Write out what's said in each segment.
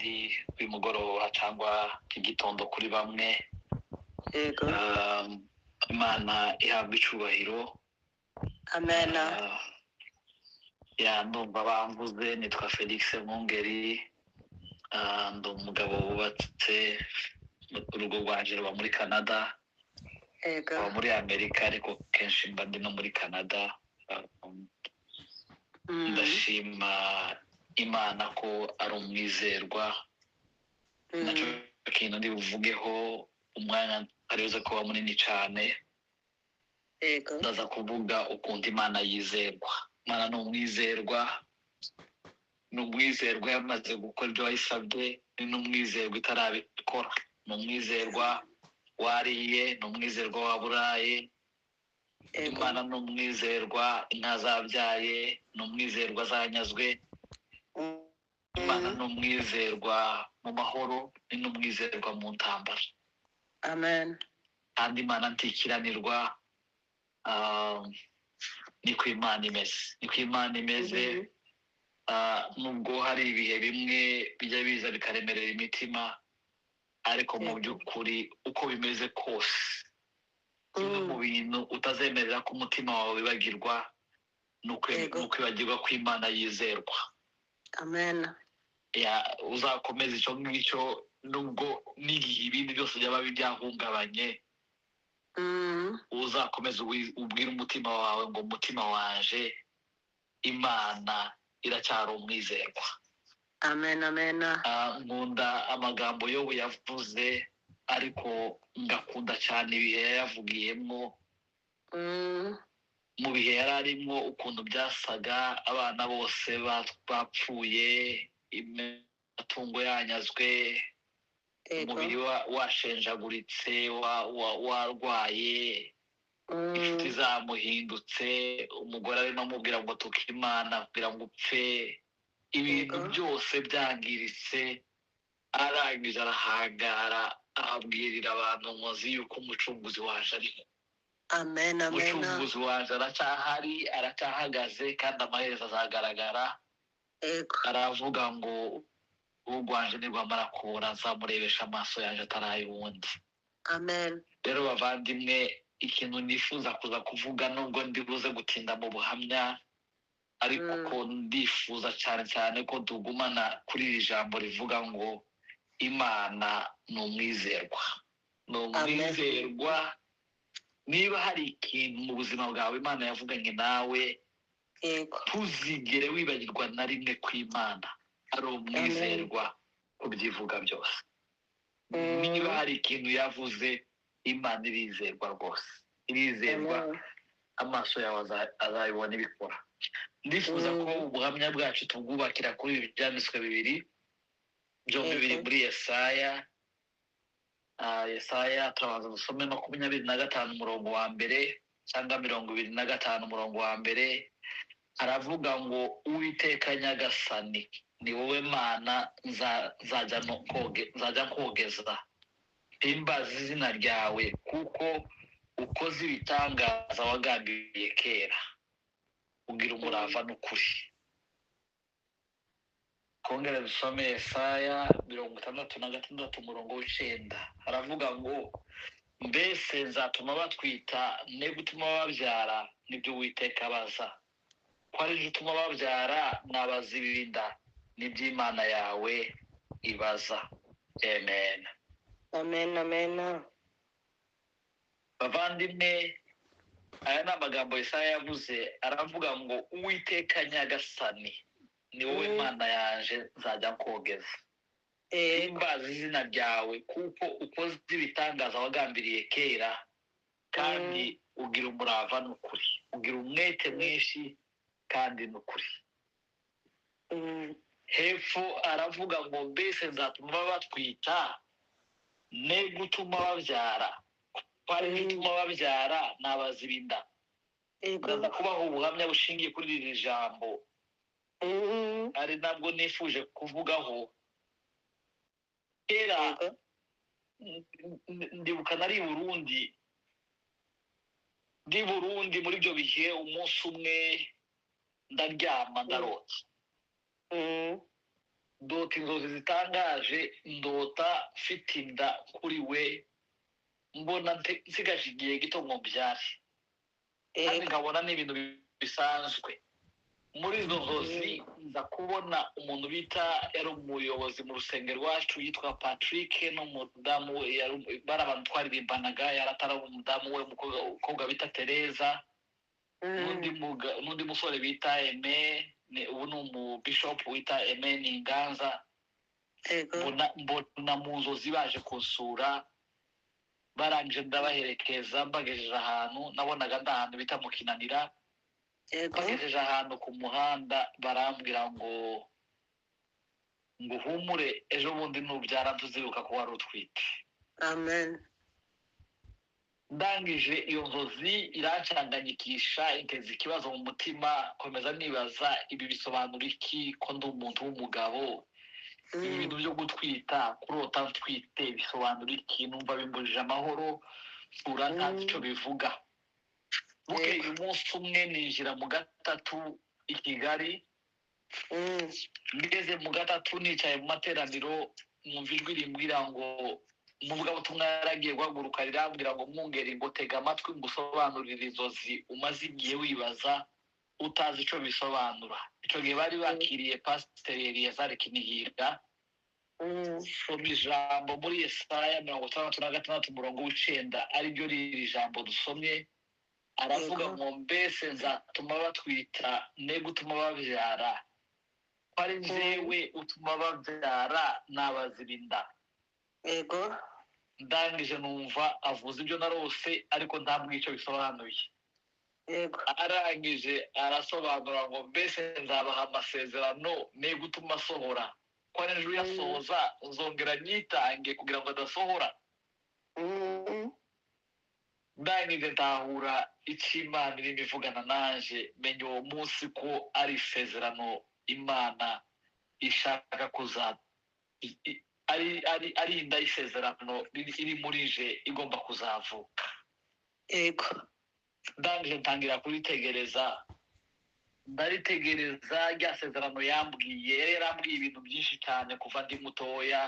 bandi, uyu mugoroba cyangwa igitondo kuri bamwe. Yego. Imana ihabwa icyubahiro. Amen. Ya, ndumva bamvuze, nitwa Felix Mwungeri. Ndi umugabo wubatse, urugo rwanje ruba muri Canada. Ruba muri Amerika, ariko kenshi mba ndi no muri Canada. Ndashima Imana ko ari umwizerwa. Nacyo kintu ndi buvugeho, umwanya aribuze kuba munini cyane. Ndaza kuvuga ukuntu Imana yizerwa. Imana ni umwizerwa, ni umwizerwa yamaze gukora ibyo wayisabye, ni n'umwizerwa itarabikora, ni umwizerwa wariye, ni umwizerwa waburaye. Imana ni umwizerwa inka zabyaye, ni umwizerwa zanyazwe. Imana ni umwizerwa mu mahoro, ni n'umwizerwa mu ntambara. Amen. Kandi Imana ntikiranirwa. Niko Imana imeze, niko Imana imeze. Nubwo hari ibihe bimwe bijya biza bikaremerera imitima, ariko mu by'ukuri uko bimeze kose, kimwe mu bintu utazemerera ko umutima wawe wibagirwa ni ukwibagirwa ko Imana yizerwa. Amen. Ya, uzakomeza icyo ngicyo, nubwo n'igihe ibindi byose byaba byahungabanye, uzakomeza ubwire umutima wawe ngo: "Umutima wanje, Imana iracyari umwizerwa." Amen, amen. Nkunda amagambo Yobu yavuze, ariko ngakunda cyane ibihe yayavugiyemo. Mu bihe yari arimo, ukuntu byasaga, abana bose bapfuye, amatungo yanyazwe, umubiri washenjaguritse, warwaye, inshuti zamuhindutse, umugore arimo amubwira ngo tuka Imana kugira ngo upfe, ibintu byose byangiritse, arangije arahangara, abwirira abantu ngo: "Nzi yuko Umucunguzi waje ariho." Amen, amen. Umucunguzi waje aracyahari, aracyahagaze, kandi amaherezo azagaragara. Aravuga ngo: "Urwanje nirwamara kubura, nzamurebesha amaso yanjye ataraye uwundi." Amen. Rero bavandimwe, ikintu nifuza kuza kuvuga, nubwo ndibuze gutinda mu buhamya, ariko ndifuza cyane cyane ko tugumana kuri iri jambo rivuga ngo Imana ni umwizerwa, ni umwizerwa. Niba hari ikintu mu buzima bwawe Imana yavuganye nawe, ntuzigere wibagirwa na rimwe ko Imana ari umwizerwa kubyivuga byose. Niba hari ikintu yavuze, Imana irizerwa rwose, irizerwa. Amen. Amaso yawe azabibona ibikora. Ndifuza ko ubuhamya bwacu tubwubakira kuri ibi byanditswe bibiri byombi biri muri Yesaya. Yesaya, turabanza dusome 25 umurongo wa mbere, cyangwa 25 umurongo wa mbere. Aravuga ngo: "Uwiteka Nyagasani, ni wowe Mana nzajya no nzajya kogeza, himbaza izina ryawe, kuko ukoze ibitangaza wagambiriye kera, ugira umurava n'ukuri." Kongera dusome Yesaya 66 umurongo w'icenda. Aravuga ngo: "Mbese nzatuma batwita, ne gutuma babyara? Nibyo Uwiteka abaza. Ko ari byo utuma babyara, nabazibira inda? Nibyo Imana yawe ibaza." Amen. Amen, amen. Bavandimwe, aya ni amagambo Yesaya yavuze. Aravuga ngo: "Uwiteka Nyagasani, ni wowe Mana yanje nzajya kogeza, himbaza izina ryawe, kuko ukoze ibitangaza wagambiriye kera, kandi ugira umurava n'ukuri, ugira umwete mwinshi kandi n'ukuri." Hepfo aravuga ngo: "Mbese nzatuma batwita, ne gutuma babyara? Ko ari byo utuma babyara, nabaziba inda?" Ndaza kubaha ubuhamya bushingiye kuri iri jambo, ari nabwo nifuje kuvugaho kera. Ndibuka nari i Burundi, ndi i Burundi muri ibyo bihe, umunsi umwe ndaryama, ndarota. Ndota inzozi zitangaje, ndota mfite inda kuri we, mbona nsigaje igihe gito ngo mbyare, kandi nkabona n'ibintu bisanzwe. Muri izo nzozi nza kubona umuntu bita, yari umuyobozi mu rusengero rwacu, yitwa Patrick, n'umudamu we, bari abantu twaririmbanaga, yari atari umudamu we, umukobwa bita Tereza, n'undi musore bita Aime, ubu ni umubishopu wita Aime Ninganza. Mbona mu nzozi baje kunsura, barangije ndabaherekeza, mbagejeje ahantu nabonaga ndi ahantu bita mu Kinanira. Bagejeje ahantu ku muhanda, barambwira ngo humure, ejo bundi nubyara tuzibuka ko wari utwite. Amen. Ndangije iyo nzozi irancanganyikisha, inteza ikibazo mu mutima, komeza nibaza ibi bisobanura iki, ko ndi umuntu w'umugabo, ibi bintu byo gutwita, kurota ntwite bisobanura iki? Numva bimbujije amahoro, nsura ntazi icyo bivuga. Bukeye umunsi umwe ninjira mu gatatu i Kigali. Ngeze mu gatatu, nicaye mu materaniro, mwumva ijwi rimbwira ngo umuvugabutumwa yaragiye guhaguruka, rirambwira ngo: "Mwungeri," ngo, "tega amatwi ngusobanurire inzozi umaze igihe wibaza utazi icyo bisobanura." Icyo gihe bari bakiriye Pasiteri Eliyazari Kinihira. Soma ijambo muri Yesaya 66 umurongo w'9, ariryo riri jambo dusomye. Aravuga ngo: "Mbese nzatuma batwita ne gutuma babyara? Ko ari njyewe utuma babyara, nabazira inda." Ndangije numva avuze ibyo narose, ariko ntabwo icyo bisobanuye. Arangije arasobanura ngo: "Mbese nzabaha amasezerano ne gutuma asohora? Ko ari ejo uyasohoza, nzongera nyitange kugira ngo adasohora?" Ndangije ntahura icyo Imana irimo ivugana nanje, menya uwo munsi ko ari isezerano Imana ishaka kuza ari inda y'isezerano iri muri je igomba kuzavuka. Ndangije ntangira kuritegereza, ndaritegereza rya sezerano yambwiye. Yari yarambwiye ibintu byinshi cyane kuva ndi mutoya.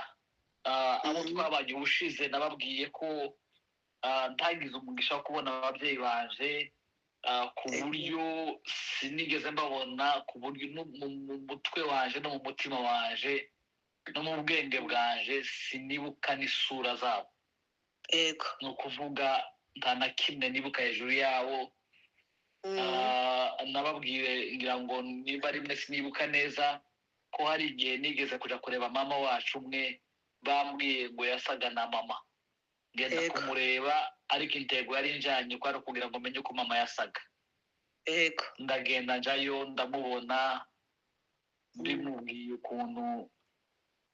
Abo twabanye ubushize nababwiye ko ntagize umugisha wo kubona ababyeyi banje, ku buryo sinigeze mbabona, ku buryo no mu mutwe wanje no mu mutima wanje no mu bwenge bwanje sinibuka n'isura zabo. Ni ukuvuga nta na kimwe nibuka hejuru yabo. Nababwiye, ngira ngo niba rimwe sinibuka neza, ko hari igihe nigeze kuja kureba mama wacu umwe bambwiye ngo yasaga na mama, ngenda kumureba, ariko intego yari njanye ko ari ukugira ngo menye uko mama yasaga. Ndagenda njayo, ndamubona, mbimubwiye ukuntu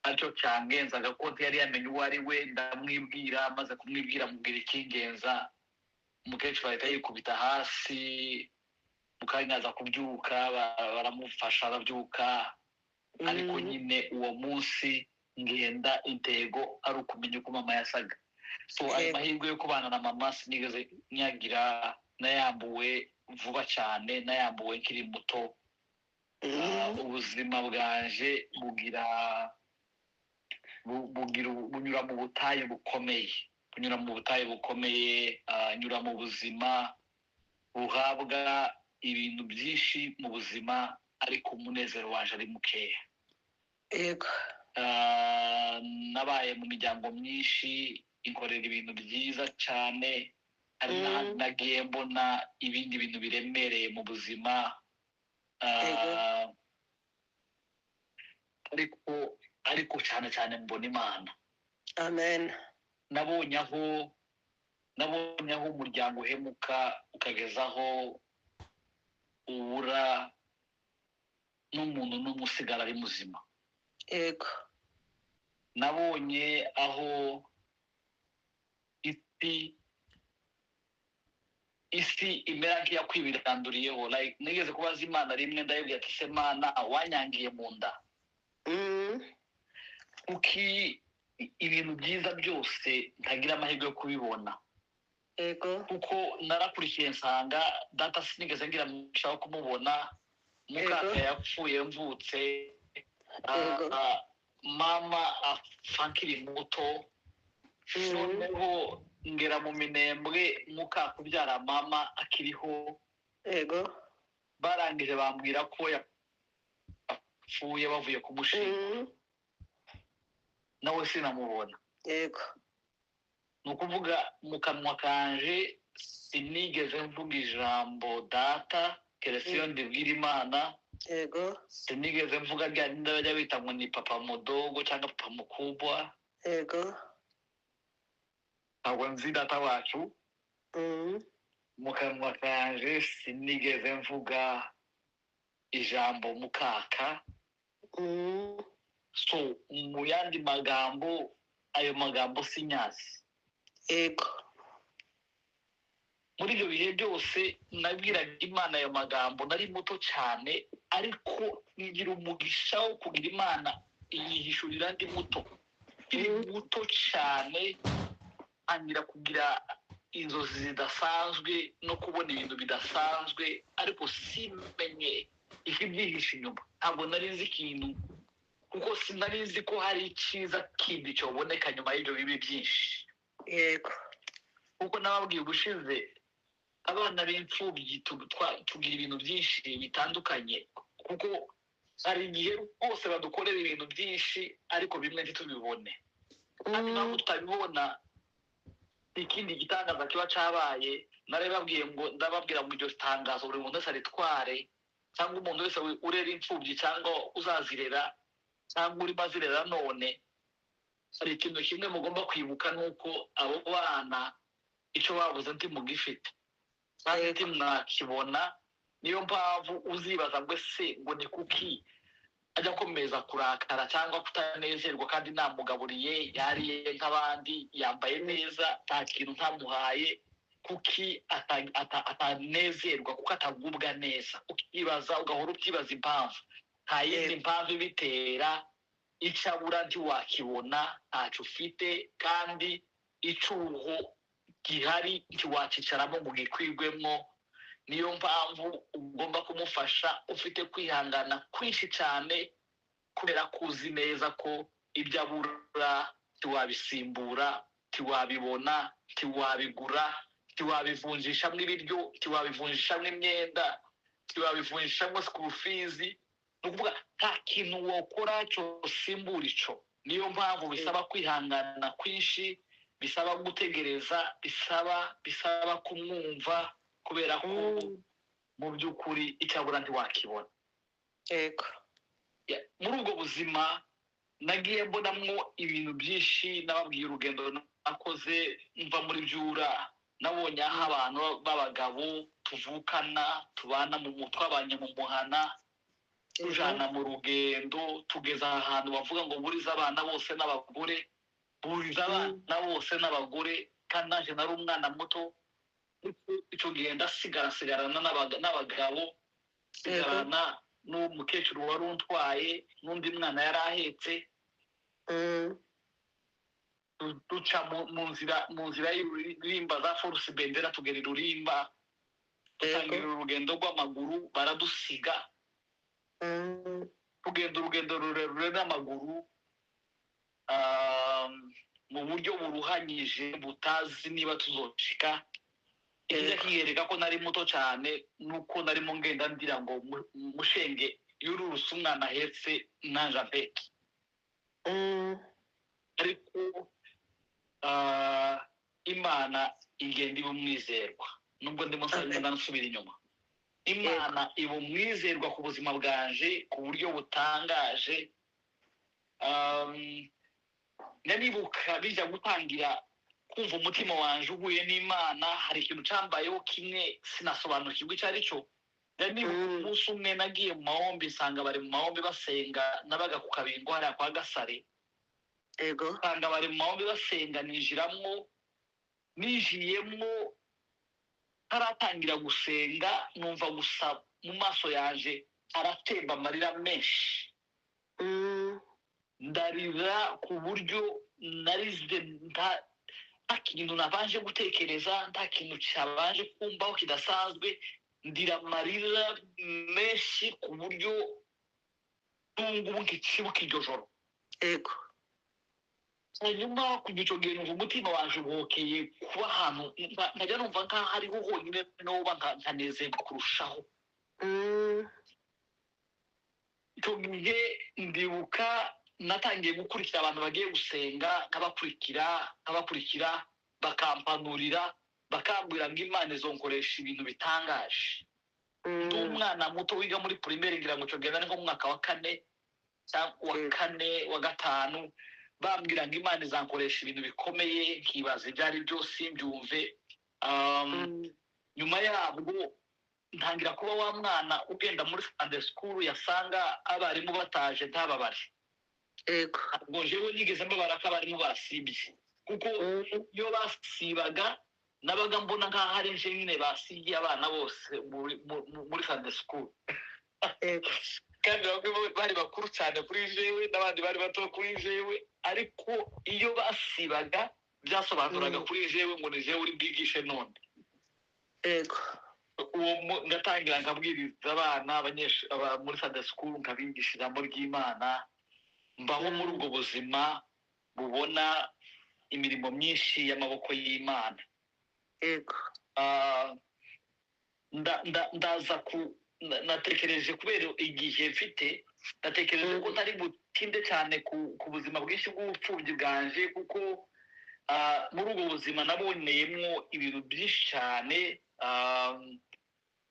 aricyo cyangenzaga, ko ntiyari yamenye uwo ari we. Ndamwibwira, maze kumwibwira mubwira ikingenza, umukecuru ahita yikubita hasi. Mu kanya aza kubyuka, baramufasha arabyuka, ariko nyine uwo munsi ngenda intego ari ukumenya uko mama yasaga. So ayo mahirwe yo kubana na mama sinigeze nyagira, nayambuwe vuba cyane, nayambuwe nkiri muto. Ubuzima bwanje bugira bunyura mu butayu bukomeye, bunyura mu butayu bukomeye, nyura mu buzima buhabwa ibintu byinshi mu buzima, ariko umunezero waje ari mukeya. Nabaye mu miryango myinshi inkorera ibintu byiza cyane, hari n'ahandi nagiye mbona ibindi bintu biremereye mu buzima. Ariko cyane cyane mbona Imana. Amen. Nabonye aho umuryango uhemuka ukageza aho ubura n'umuntu n'umwe usigara ari muzima. Nabonye aho isi imera nk'iyakwibiranduriyeho. Like, nigeze kubaza Imana rimwe, ndayibwira ati: "Se Mana, wanyangiye mu nda, kuki ibintu byiza byose ntagira amahirwe yo kubibona?" Kuko narakurikiye nsanga data sinigeze ngira umugisha wo kumubona, mukaka yapfuye mvutse. Mama apfa nkiri muto. Noneho ngera mu Minembwe, muka kubyara mama akiriho. Barangije bambwira ko yapfuye bavuye kumushinga. Nawe sinamubona. Ni ukuvuga, mu kanwa kanje sinigeze mvuga ijambo data, keretse iyo ndibwira Imana. Sinigeze mvuga rya rindi bajya bita ngo ni papa mudogo cyangwa papa mukubwa. Ntabwo nzi data wacu. Mu kanwa kanje sinigeze mvuga ijambo mukaka. So mu yandi magambo, ayo magambo sinyazi. Muri ibyo bihe byose nabwiraga Imana ayo magambo, nari muto cyane, ariko ngira umugisha wo kugira Imana iyihishurira ndi muto, nkiri muto cyane, ntangira kugira inzozi zidasanzwe no kubona ibintu bidasanzwe, ariko simenye ikibyihishe inyuma. Ntabwo nari nzi ikintu, kuko sinari nzi ko hari icyiza kindi cyoboneka nyuma y'ibyo bibi byinshi. Kuko nababwiye ubushize, abana b'imfubyi tugira ibintu byinshi bitandukanye, kuko hari igihe rwose badukorera ibintu byinshi, ariko bimwe ntitubibone. Kandi impamvu tutabibona, ikindi gitangaza kiba cyabaye, narababwiye ngo ndababwira ngo iryo tangazo buri muntu wese aritware, cyangwa umuntu wese urera imfubyi, cyangwa uzazirera, cyangwa urimo azirera none. Hari ikintu kimwe mugomba kwibuka, ni uko abo bana icyo babuze ntimugifite kandi ntimwakibona. Niyo mpamvu uzibaza ngo ese ngo ni kuki ajya akomeza kurakara cyangwa kutanezerwa, kandi namugaburiye, yariye nk'abandi, yambaye neza, nta kintu ntamuhaye, kuki atanezerwa? Kuko atagubwa neza. Ukibaza, ugahora ubyibaza impamvu. Nta yindi mpamvu ibitera. Icyo abura ntiwakibona, ntacyo ufite, kandi icyuho gihari ntiwakicaramo ngo gikwirwemo. Niyo mpamvu ugomba kumufasha ufite kwihangana kwinshi cyane, kubera ko uzi neza ko ibyo abura ntiwabisimbura, ntiwabibona, ntiwabigura, ntiwabivunjishamo ibiryo, ntiwabivunjishamo imyenda, ntiwabivunjishamo school fees. Ni ukuvuga, nta kintu wakora cyosimbura ico. Niyo mpamvu bisaba kwihangana kwinshi, bisaba gutegereza, bisaba kumwumva, kubera ko mu by'ukuri icyo abura ntiwakibona. Ya, muri ubwo buzima nagiye mbonamwo ibintu byinshi. Nababwiye urugendo nakoze mva muri Byura. Nabonye aho abantu b'abagabo tuvukana, tubana mu twabanye mu muhana, tujana mu rugendo, tugeza ahantu bavuga ngo buriza abana bose n'abagore, buriza abana bose n'abagore, kandi nanjye nari umwana muto. Icyo gihe ndasigara, nsigarana n'abagabo, nsigarana n'umukecuru wari untwaye n'undi mwana yari ahetse. Duca mu nzira y'Ururimba, za Force Bendera, tugera i Rurimba, dutangira urugendo rw'amaguru, baradusiga. Tugenda urugendo rurerure n'amaguru, mu buryo buruhanyije, butazi niba tuzoshika. Ikijya kiyereka ko nari muto cyane, nuko narimo ngenda ndira ngo mushenge yururuse umwana ahetse nanje ampeke. Ariko Imana igenda iba umwizerwa, nubwo ndimo ngenda nsubira inyuma. Imana iba umwizerwa ku buzima bwanje ku buryo butangaje. Ndanibuka bijya gutangira kumva umutima wanje uhuye n'Imana, hari ikintu cyambayeho kimwe sinasobanukirwa icyo ari cyo. Ndanibuka umunsi umwe nagiye mu mahombi, nsanga bari mu mahombi basenga. Nabaga ku Kabingo hariya kwa Gasare. Nsanga bari mu mahombi basenga, ninjiramo. Ninjiyemo, ntaratangira gusenga, numva gusa mu maso yanje aratemba amarira menshi. Ndarira ku buryo narize nta kintu nabanje gutekereza, nta kintu cyabanje kumbaho kidasanzwe. Ndira amarira menshi ku buryo n'ubungubu nkikibuka iryo joro. Ego. Hanyuma kuva icyo gihe numva umutima wanje ubohokeye kuba ahantu nkajya numva nk'aho ariho honyine noba nkanezerwa kurushaho. Icyo gihe ndibuka natangiye gukurikira abantu bagiye gusenga, nkabakurikira, nkabakurikira, bakampanurira, bakambwira ngo Imana izonkoresha ibintu bitangaje. Ndi umwana muto wiga muri primaire, ngira ngo icyo gihe nari nko mu mwaka wa kane cyangwa wa kane, wa gatanu, bambwira ngo Imana izankoresha ibintu bikomeye, nkibaza ibyo ari byo, simbyumve. Nyuma yabwo ntangira kuba wa mwana ugenda muri Sunday school, yasanga abarimu bataje ntababare. Ntabwo jewe nigeze mbabara ko abarimu basibye, kuko iyo basibaga nabaga mbona nk'aho ari nje nyine basibye abana bose muri Sunday school. Kandi bamwe bari bakuru cyane kuri jewe n'abandi bari bato kuri jewe, ariko iyo basibaga byasobanuraga kuri jewe ngo ni jewe uri bwigishe none. Uwo ngatangira nkabwiriza abana muri Sunday school, nkabigisha ijambo ry'Imana, mbaho muri ubwo buzima bubona imirimo myinshi y'amaboko y'Imana. Ndaza ku natekereje kubera igihe mfite, natekereje ko ntari butinde cyane ku buzima bwinshi bw'ubupfubyi bwanje, kuko muri ubwo buzima naboneyemo ibintu byinshi cyane.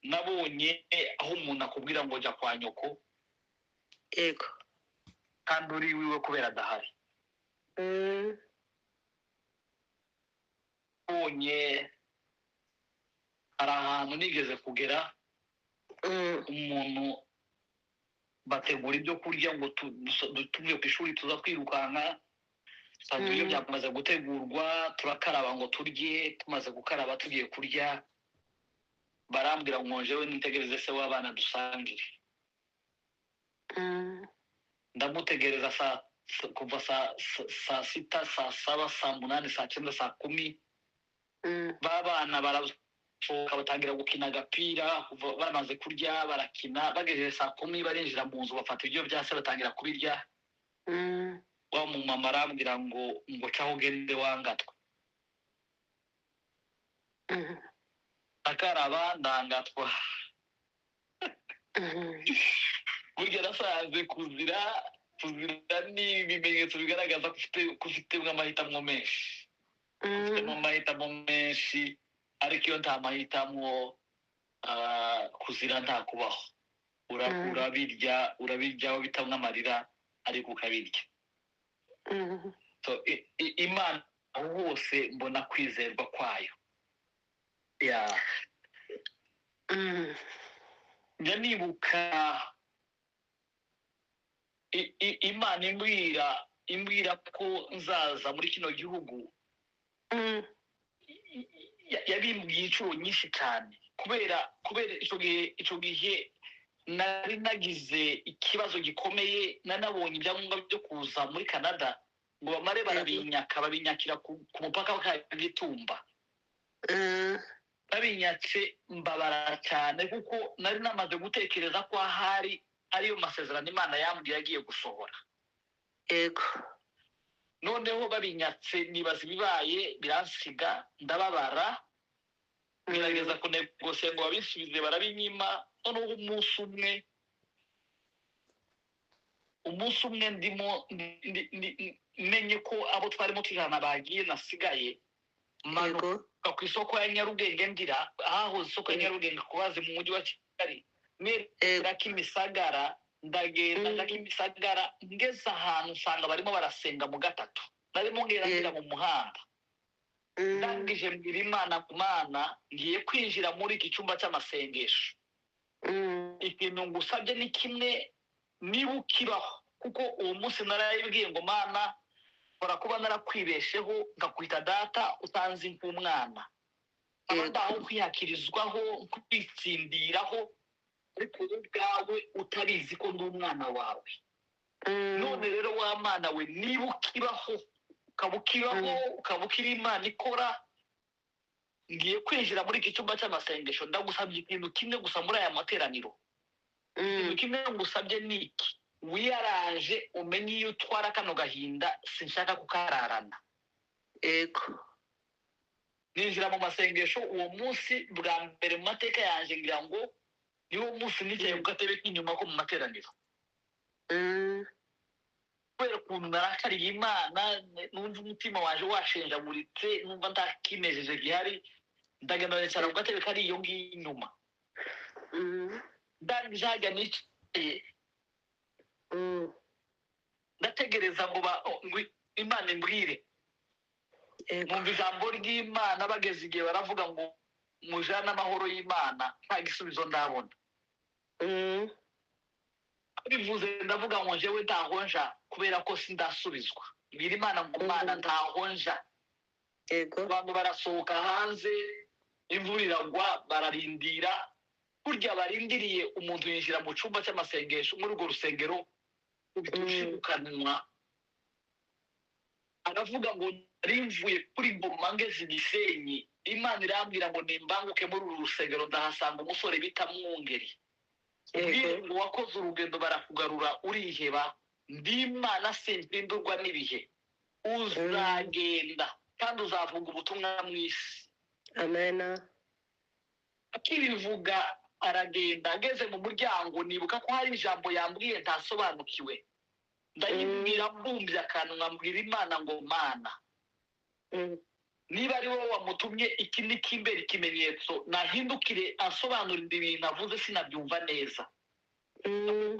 Nabonye aho umuntu akubwira ngo jya kwa nyoko kandi uri iwiwe kubera adahari. Nabonye hari ahantu nigeze kugera, umuntu bategura ibyo kurya ngo tuvuye ku ishuri tuza kwirukanka, usanga ibiryo byamaze gutegurwa, turakaraba ngo turye, tumaze gukaraba tugiye kurya, barambwira ngo njyewe nitegereze se w'abana dusangire. Ndamutegereza kuva saa 6, saa 7, saa 8, saa 9, saa 10. Ba bana barasohoka batangira gukina agapira, kuva bamaze kurya barakina, bagejeje saa 10 barinjira mu nzu bafata ibiryo bya se batangira kubirya. Wa mumama arambwira ngo caho ugende wangatwe. Akaraba ndangatwa. Burya nasanze kuzira ni ibimenyetso bigaragaza ko ufitemo amahitamo menshi. Ufitemo amahitamo menshi, ariko iyo nta mahitamo, kuzira nta kubaho. Urabirya aho bita nk'amarira, ariko ukabirya. So, Imana aho hose mbona kwizerwa kwayo. Njya nibuka Imana imbwira ko nzaza muri kino gihugu. Yabimbwiye inshuro nyinshi cyane, kubera icyo gihe nari nagize ikibazo gikomeye, nanabonye ibyangombwa byo kuza muri Canada ngo bamare barabinyaka, babinyakira ku mupaka wa Kagitumba. Babinyatse mbabara cyane, kuko nari namaze gutekereza ko ahari ariyo masezerano Imana yambwiye agiye gusohora. Noneho babinyatse nibaza ibibaye, biransiga ndababara, ngerageza kunegosiya ngo babisubize, barabinyima. Noneho umunsi umwe ndimo menye ko abo twarimo tujana bagiye nasigaye, manuka ku isoko ya Nyarugenge, ndira ahahoze isoko ya Nyarugenge kubaze mu mujyi wa Kigali, nera Kimisagara, ndagenda nda Kimisagara, ngeze ahantu usanga barimo barasenga mu gatatu, narimo ngera ngira mu muhanda. Ndangije mbwira Imana, Mana, ngiye kwinjira muri iki cyumba cy'amasengesho, ikintu ngusabye ni kimwe, niba ukibaho, kuko uwo munsi narayibwiye ngo Mana, nshobora kuba narakwibesheho nkakwita data utanzi nk'umwana, aba ndaho kwihakirizwaho, kwitsindiraho, ariko wowe ubwawe utabizi ko ndi umwana wawe. None rero wa Mana we, niba ukibaho, ukaba ukibaho, ukaba ukiri Imana ikora, ngiye kwinjira muri iki cyumba cy'amasengesho, ndagusabye ikintu kimwe gusa muri aya materaniro. Ikintu kimwe ngusabye ni iki? Wiyaraje umenye iyo utwara kano gahinda, sinshaka kukararana. Ninjira mu masengesho uwo munsi bwa mbere mu mateka yanjye, ngira ngo niwo munsi nicaye ku gatebe k'inyuma ko mu materaniro, kubera ukuntu narakariye Imana, numva umutima waje washenjaguritse, numva ntakinejeje gihari. Ndagenda nicara ku gatebe kari iyo ngiyo inyuma. Ndangije hajya nicaye, ndategereza ngo ngo Imana imbwire. Numva ijambo ry'Imana, bageze igihe baravuga ngo mujane amahoro y'Imana, nta gisubizo ndabona. Bivuze ndavuga ngo njyewe ntaho nja kubera ko sindasubizwa. Mbwira Imana ngo Mana, ntaho nja. Abantu barasohoka hanze, imvura iragwa, bararindira. Burya barindiriye, umuntu yinjira mu cyumba cy'amasengesho muri urwo rusengero ubushibukanwa, aravuga ngo nari mvuye kuri Goma ngeze i Gisenyi, Imana irambwira ngo nimbanguke muri uru rusengero, ndahasanga umusore bita Mwungeri. Ubwire ngo wakoze urugendo barakugarura uriheba, ndi Imana simpindurwa n'ibihe, uzagenda kandi uzavuga ubutumwa mu isi. Amen. Akibivuga aragenda, ageze mu muryango nibuka ko hari ijambo yambwiye ntasobanukiwe, ndayibwira mbumbye akanwa, mbwira Imana ngo Mana, niba ari wowe wamutumye, iki ni kimbera ikimenyetso, nahindukire asobanurira ibintu avuze sinabyumva neza.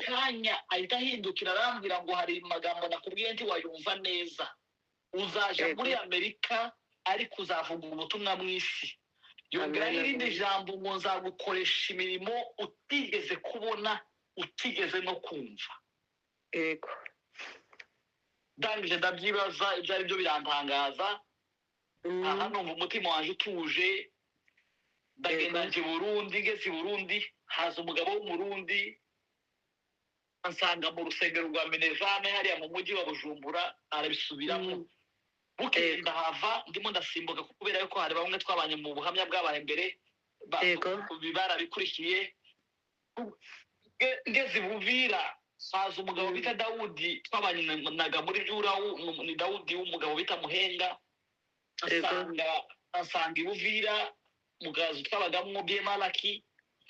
Kanya ahita ahindukira arambwira ngo hari amagambo nakubwiye ntiwayumva neza, uzaja muri Amerika ariko uzavuga ubutumwa mu isi. Yongeraho Amen. irindi jambo ngo nzagukoresha imirimo utigeze kubona, utigeze no kumva. Ndangije ndabyibaza ibyo ari byo, birantangaza. Aha numva umutima wanjye utuje, ndagenda nje i Burundi. Ngeze i Burundi haza umugabo w'Umurundi ansanga mu rusengero rwa Minevame hariya mu mujyi wa Bujumbura, arabisubiramo. Bukeye ndahava ndimo ndasimbuka kubera yuko hari bamwe twabanye mu buhamya bwabaye mbere barabikurikiye. Ngeze i Buvira haza umugabo bita Dawudi twabanaga muri Byurawu, ni Dawudi w'umugabo bita Muhenga. Asanga i Buvira mu kazu twabagamwo Byemalaki,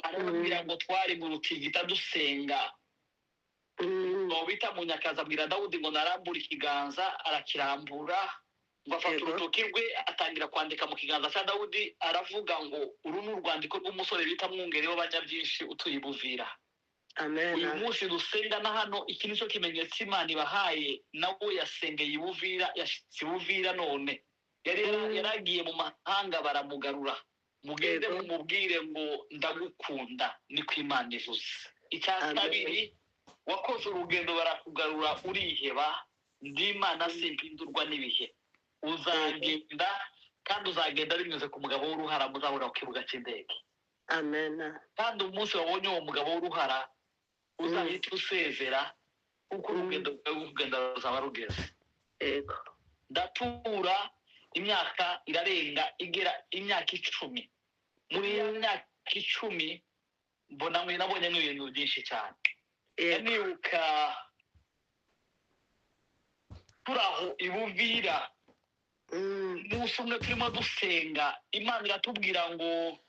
arababwira ngo twari mu Rutigita dusenga. Umugabo bita Munyakazi abwira Dawudi ngo narambure ikiganza, arakirambura, ngo afata urutoki rwe atangira kwandika mu kiganza cya Dawudi, aravuga ngo uru ni urwandiko rw'umusore bita Mwungeri w'abanyabyinshi utuye i Buvira. Amen. Uyu munsi dusenga na hano, iki nicyo kimenyetso Imana ibahaye. Nawe yasengeye i Buvira, yashitse i Buvira, none yari yaragiye mu mahanga baramugarura. Mugende mumubwire ngo ndagukunda, niko Imana ivuze. Icya Amen. kabiri, wakoze urugendo barakugarura uriheba, ndi Imana simpindurwa n'ibihe, uzagenda kandi uzagenda binyuze ku mugabo w'uruhara muzahurira ku kibuga cy'indege. Amen. Kandi umunsi wabonye uwo mugabo w'uruhara uzahita usezera, kuko urugendo rwawe rwo kugenda ruzaba rugeze. Ndatura, imyaka irarenga igera imyaka 10. Muri ya myaka 10 mbona nabonyemo ibintu byinshi cyane. Nibuka turi aho i Buvira, umunsi umwe turimo dusenga, Imana iratubwira ngo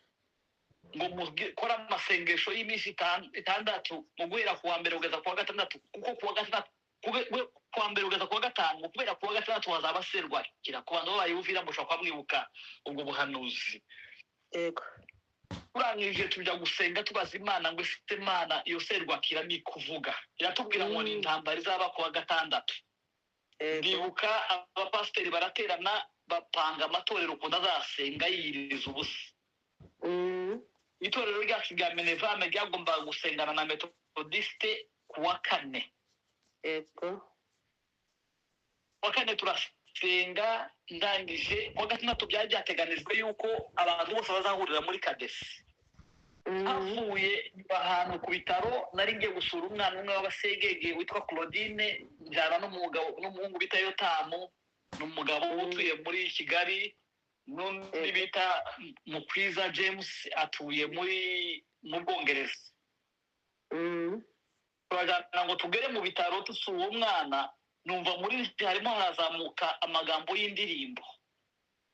mukore amasengesho y'iminsi 6, mu guhera ku wa mbere kugeza ku wa gatandatu, kuko ku wa gatandatu ku wa mbere kugeza ku wa gatanu, kubera ku wa gatandatu hazaba serwakira. Ku bantu babaye Buvira mushobora kuba mwibuka ubwo buhanuzi. Turangije tujya gusenga, tubaza Imana ngo ese Imana, iyo serwakira ni kuvuga? Iratubwira ngo ni intambara izaba ku wa gatandatu. Ndibuka abapasiteri baraterana, bapanga amatorero ukuntu azasenga yiyiriza ubusa. Itorero ryacu rya Minevame ryagombaga gusengana na Metodiste ku wa kane. Ku wa kane turasenga, ndangije ku wa gatandatu byari byateganijwe yuko abantu bose bazahurira muri Kadesi. Avuye ahantu ku bitaro, nari ngiye gusura umwana umwe w'abasegege witwa Claudine, njyana n'umugabo n'umuhungu bita Yotamu, ni umugabo utuye muri Kigali, n'undi bita Mukwiza James atuye mu Bwongereza. Turajyana ngo tugere mu bitaro dusura uwo mwana, numva muri njye harimo harazamuka amagambo y'indirimbo.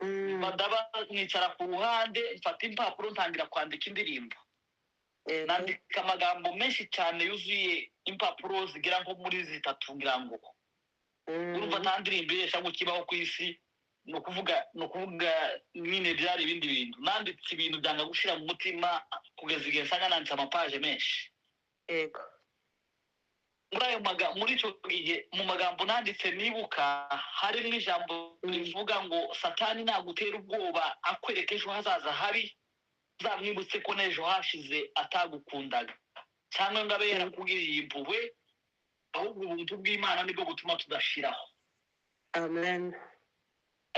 Ndaba nicara ku ruhande, mfata impapuro, ntangira kwandika indirimbo. Nandika amagambo menshi cyane yuzuye impapuro zigera nko muri zitatu, ngira ngo. Urumva nta ndirimbo iresha ngo kibaho ku isi, ni ukuvuga nyine byari ibindi bintu. Nanditse ibintu byanga gushira mu mutima kugeza igihe nsanga nanditse amapaje menshi. Muri ayo magambo, muri icyo gihe, mu magambo nanditse nibuka harimo ijambo rivuga ngo: "Satani nagutera ubwoba akwereka ejo hazaza habi, uzamwibutse ko n'ejo hashize atagukundaga cyangwa ngo abe yarakugiriye impuhwe, ahubwo ubuntu bw'Imana nibwo butuma tudashiraho." Amen.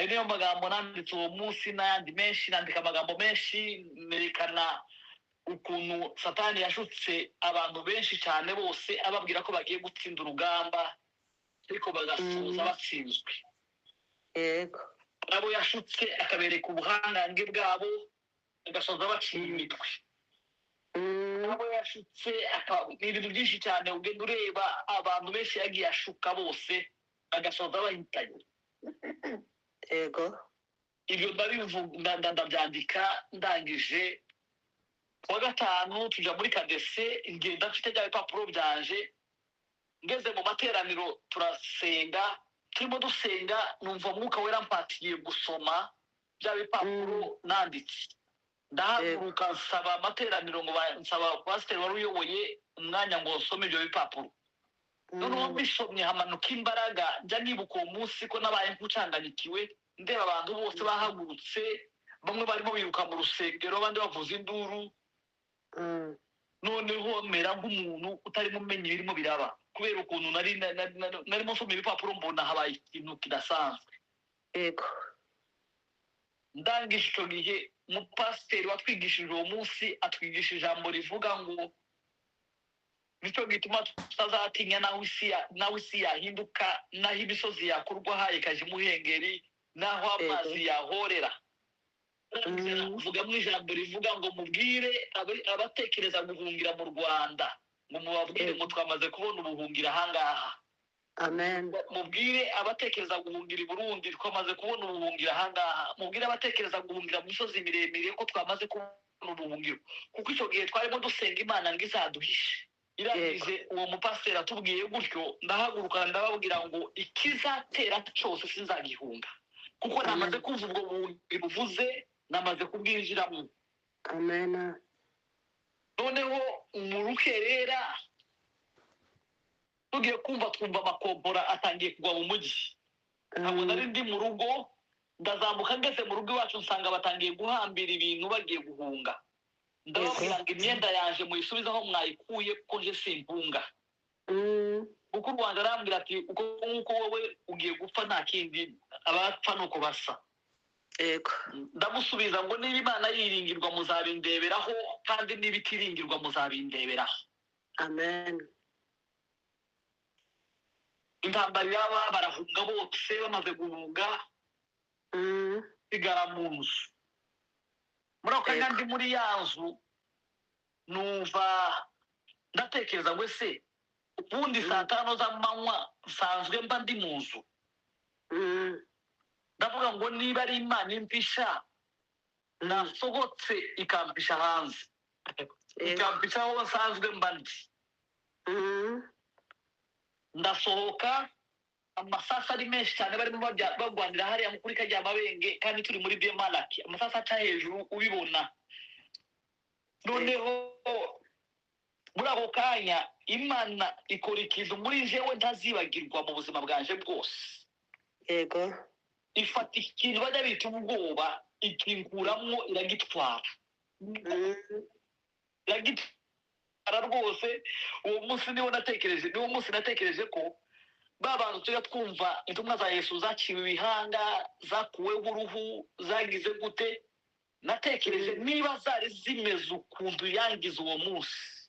Ayo niyo magambo nanditse uwo munsi n'ayandi menshi. Nandika amagambo menshi nerekana ukuntu Satani yashutse abantu benshi cyane bose, ababwira ko bagiye gutsinda urugamba, ariko bagasoza batsinzwe. Nabo yashutse akabereka ubuhangange bwabo, bagasoza baciye imitwe. Nabo yashutse ni ibintu byinshi cyane ugenda ureba, abantu benshi yagiye ashuka bose bagasoza bahitanye. Ibyo ndabivuga, ndabyandika. Ndangije, kuwa gatanu tujya muri kadese, ngenda mfite bya bipapuro byanje. Ngeze mu materaniro turasenga, turimo dusenga numva Mwuka Wera mpatiye gusoma bya bipapuro nanditse. Ndahaguruka, nsaba amateraniro ngo nsaba pasiteri wari uyoboye umwanya ngo nsome ibyo bipapuro. Noneho mbisomye hamanuka imbaraga. Njya nibuka uwo munsi ko nabaye nk'ucanganyikiwe, ndeba abantu bose bahagurutse, bamwe barimo biruka mu rusengero, abandi bavuza induru. Noneho mera nk'umuntu utarimo umenya ibirimo biraba, kubera ukuntu nari narimo nsoma ibipapuro mbona habaye ikintu kidasanzwe. Ndangije, icyo gihe umupasiteri watwigishije uwo munsi atwigisha ijambo rivuga ngo: "Nicyo gituma tutazatinya naho isi yahinduka, naho imisozi yakurwa ikajya imuhengeri, naho amazi yahorera." Avugamo ijambo rivuga ngo: "Mubwire abatekereza guhungira mu Rwanda, ngo mubabwire ngo twamaze kubona ubuhungiro ahangaha." Amen. "Mubwire abatekereza guhungira i Burundi, twamaze kubona ubuhungiro ahangaha. Mubwire abatekereza guhungira mu misozi miremire ko twamaze kubona ubuhungiro." Kuko icyo gihe twarimo dusenga Imana ngo izaduhishe. Irangije, uwo mupasiteri atubwiye gutyo, ndahaguruka ndababwira ngo ikizatera cyose sinzagihunga, kuko namaze kumva ubwo buhungiro buvuze, namaze kubwinjiramo. Amen. Noneho mu rukerera tugiye kumva twumva amakombora atangiye kugwa mu mujyi. Ntabwo nari ndi mu rugo, ndazamuka, ngeze mu rugo iwacu nsanga batangiye guhambira ibintu bagiye guhunga. Ndababwira ngo imyenda yaje muyisubize aho mwayikuye, kuko nje simpunga. Mukuru wanjye arambwira ati: "Uko nguko wowe ugiye gupfa, nta kindi, abapfa ni uko basa." Ndamusubiza ngo niba Imana yiringirwa muzabindeberaho, kandi niba itiringirwa muzabindeberaho. Amen. Intambara iraba, barahunga bose. Bamaze guhunga, sigara mu nzu. Muri ako kanya ndi muri ya nzu, numva ndatekereza ngo ese ubundi saa 5 z'amanywa nsanzwe mba ndi mu nzu? Ndavuga ngo niba ari Imana impisha, nasohotse ikampisha hanze, ikampisha aho nsanzwe mba ndi. Ndasohoka, amasasu ari menshi cyane, barimo barwanira hariya kuri kajya mabenge, kandi turi muri Biemalaki, amasasu aca hejuru ubibona. Noneho muri ako kanya Imana ikora ikintu muri jewe ntazibagirwa mu buzima bwanje bwose. Ifata ikintu bajya bita ubwoba, ikinkuramwo, iragitwara. Iragitwara rwose. Uwo munsi niwo natekereje, niwo munsi natekereje ko ba bantu tujya twumva, intumwa za Yesu zaciwe ibihanga, zakuweho uruhu, zagize gute, natekereje niba zari zimeze ukuntu yangize uwo munsi,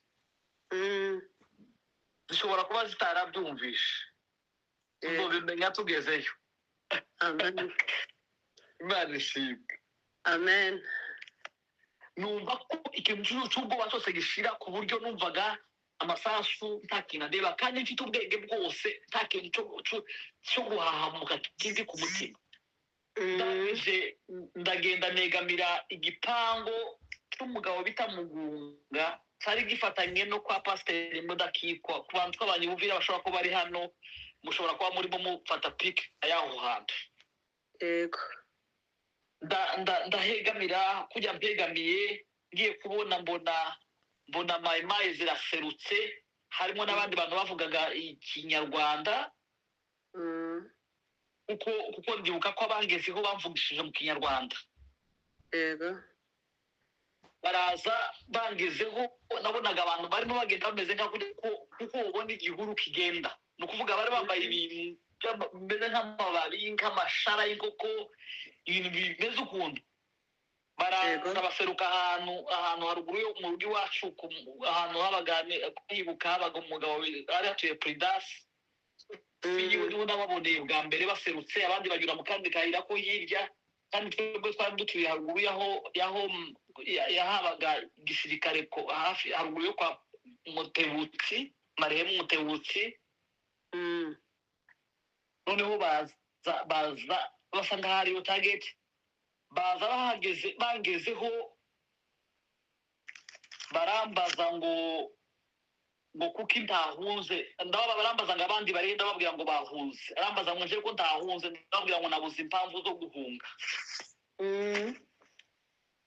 zishobora kuba zitarabyumvishe. Tuzobimenya tugezeyo. Amen. Imana ishimwe. Amen. Numva ko ikintu cy'ubwoba cyose gishira, ku buryo numvaga Amasasu nta kintu andeba, kandi mfite ubwenge bwose, nta kintu cyo guhahamuka kindi ku mutima. Ndangije ndagenda negamira igipangu cy'umugabo bita Mugunga, cyari gifatanye no kwa Pasiteri Mudakikwa. Ku bantu twabanye Buvira bashobora kuba bari hano, mushobora kuba murimo mufata pike y'aho hantu. Ndahegamira kujya mpegamiye, ngiye kubona mbona mayimayi ziraserutse, harimo n'abandi bantu bavugaga Ikinyarwanda, kuko ndibuka ko abangezeho bamvugishije mu Kinyarwanda. Baraza bangezeho, nabonaga abantu barimo bagenda bameze nka kuko ubona igihuru kigenda. Ni ukuvuga bari bambaye ibintu bimeze nk'amababi, nk'amashara y'inkoko, ibintu bimeze ukuntu. Baraza baseruka ahantu haruguru yo mu rugo iwacu, ahantu habaga, kwibuka, habaga umugabo ari hatuye Puridasi. Niwe nababoneye bwa mbere baserutse, abandi banyura mu kandi kayira ko hirya, kandi twebwe twari dutuye haruguru yaho yahabaga igisirikare, ko hafi haruguru yo kwa Mutebutsi, marehemu Mutebutsi. Noneho baza basa nkaho ariyo target. Baza bahageze, bangezeho barambaza ngo kuki ntahunze. Ndababa barambaza ngo abandi bari, ndababwira ngo bahunze. Arambaza ngo nje ko ntahunze, ndababwira ngo nabuze impamvu zo guhunga.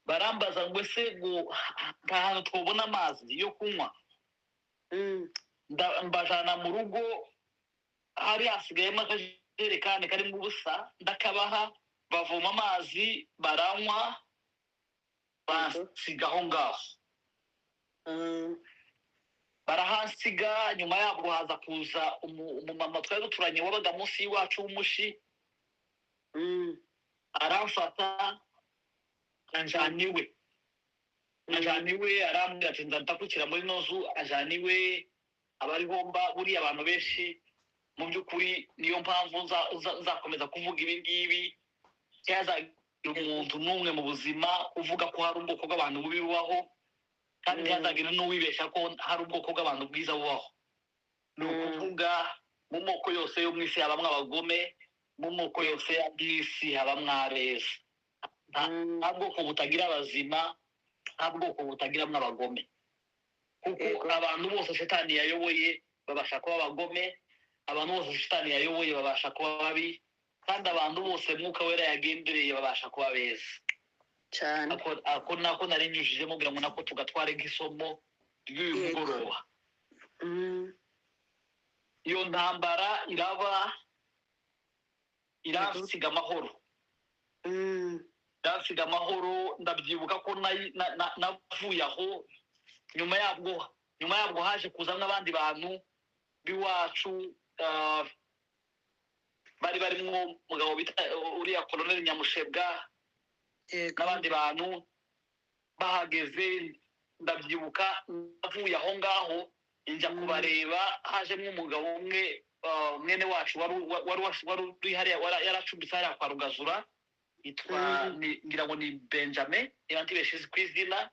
Barambaza ngo ese ngo nta hantu twabona amazi yo kunywa? Mbajana mu rugo, hari hasigayemo akajerekani karimo ubusa, ndakabaha, bavoma amazi baranywa, bansiga aho ngaho. Barahasiga. Nyuma yabwo haza kuza umumama twari duturanye wabaga munsi y'iwacu w'umushi, aramfata anjana iwe. Anjana iwe, arambwira ati nza ndakukira muri ino nzu. Anjana iwe, aba ariho mba. Buriya abantu benshi mu by'ukuri, niyo mpamvu nzakomeza kuvuga ibi ngibi: ntihazagira umuntu n'umwe mu buzima uvuga ko hari ubwoko bw'abantu bubi bubaho, kandi ntihazagire n'uwibeshya ko hari ubwoko bw'abantu bwiza bubaho. Ni ukuvuga mu moko yose yo mu isi habamwo abagome, mu moko yose yo mu isi habamwo abeza. Nta bwoko butagira abazima, nta bwoko butagiramo abagome, kuko abantu bose Satani yayoboye babasha kuba abagome, abantu bose Satani yayoboye babasha kuba babi, kandi abantu bose Mwuka Wera yagendereye babasha kuba beza. Ako nako nari nyujijemo kugira ngo nako tugatware nk'isomo ry'uyu mugoroba. Iyo ntambara iraba, iransiga amahoro. Iransiga amahoro. Ndabyibuka ko navuye aho, nyuma yabwo haje kuzamo n'abandi bantu b'iwacu, bari barimo umugabo bita uriya Koloneli Nyamushebwa n'abandi bantu. Bahageze, ndabyibuka navuye aho ngaho njya kubareba, hajemo umugabo umwe, mwene wacu wari uri hariya, yaracumbitse hariya kwa Rugazura, yitwa ngira ngo ni Benjamin, niba ntibeshe ku izina.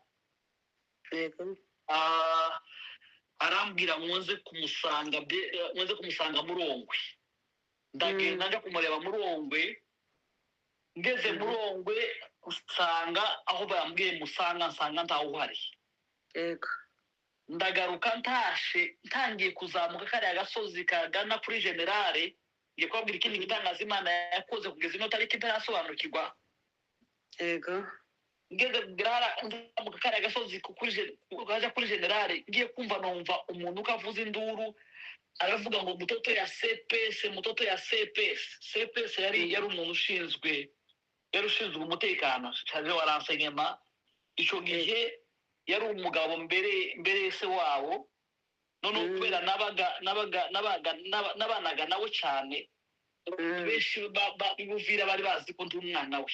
Arambwira ngo nze kumusanga nze kumusanga Murongwe. Ndagenda njya kumureba Murongwe. Ngeze Murongwe usanga aho bambwiye musanga, nsanga ntawe uhari. Ndagaruka ntashe, ntangiye kuzamuka kariya gasozi kagana kuri Generale, ngiye kubabwira ikindi gitangaza Imana yakoze kugeza ino tariki ntarasobanukirwa. Ngeze kugera hariya, nzamuka kariya gasozi kajya kuri Generale, ngiye kumva numva umuntu uko avuza induru, aravuga ngo "Mutoto ya CPS, mutoto ya CPS." CPS yari umuntu ushinzwe, yari ushinzwe umutekano, chargé wa renseignement icyo gihe. Yari umugabo mbere se wabo. Noneho kubera nabaga nabanaga nawe cyane, benshi b'Ubuvira bari bazi ko ndi umwana we.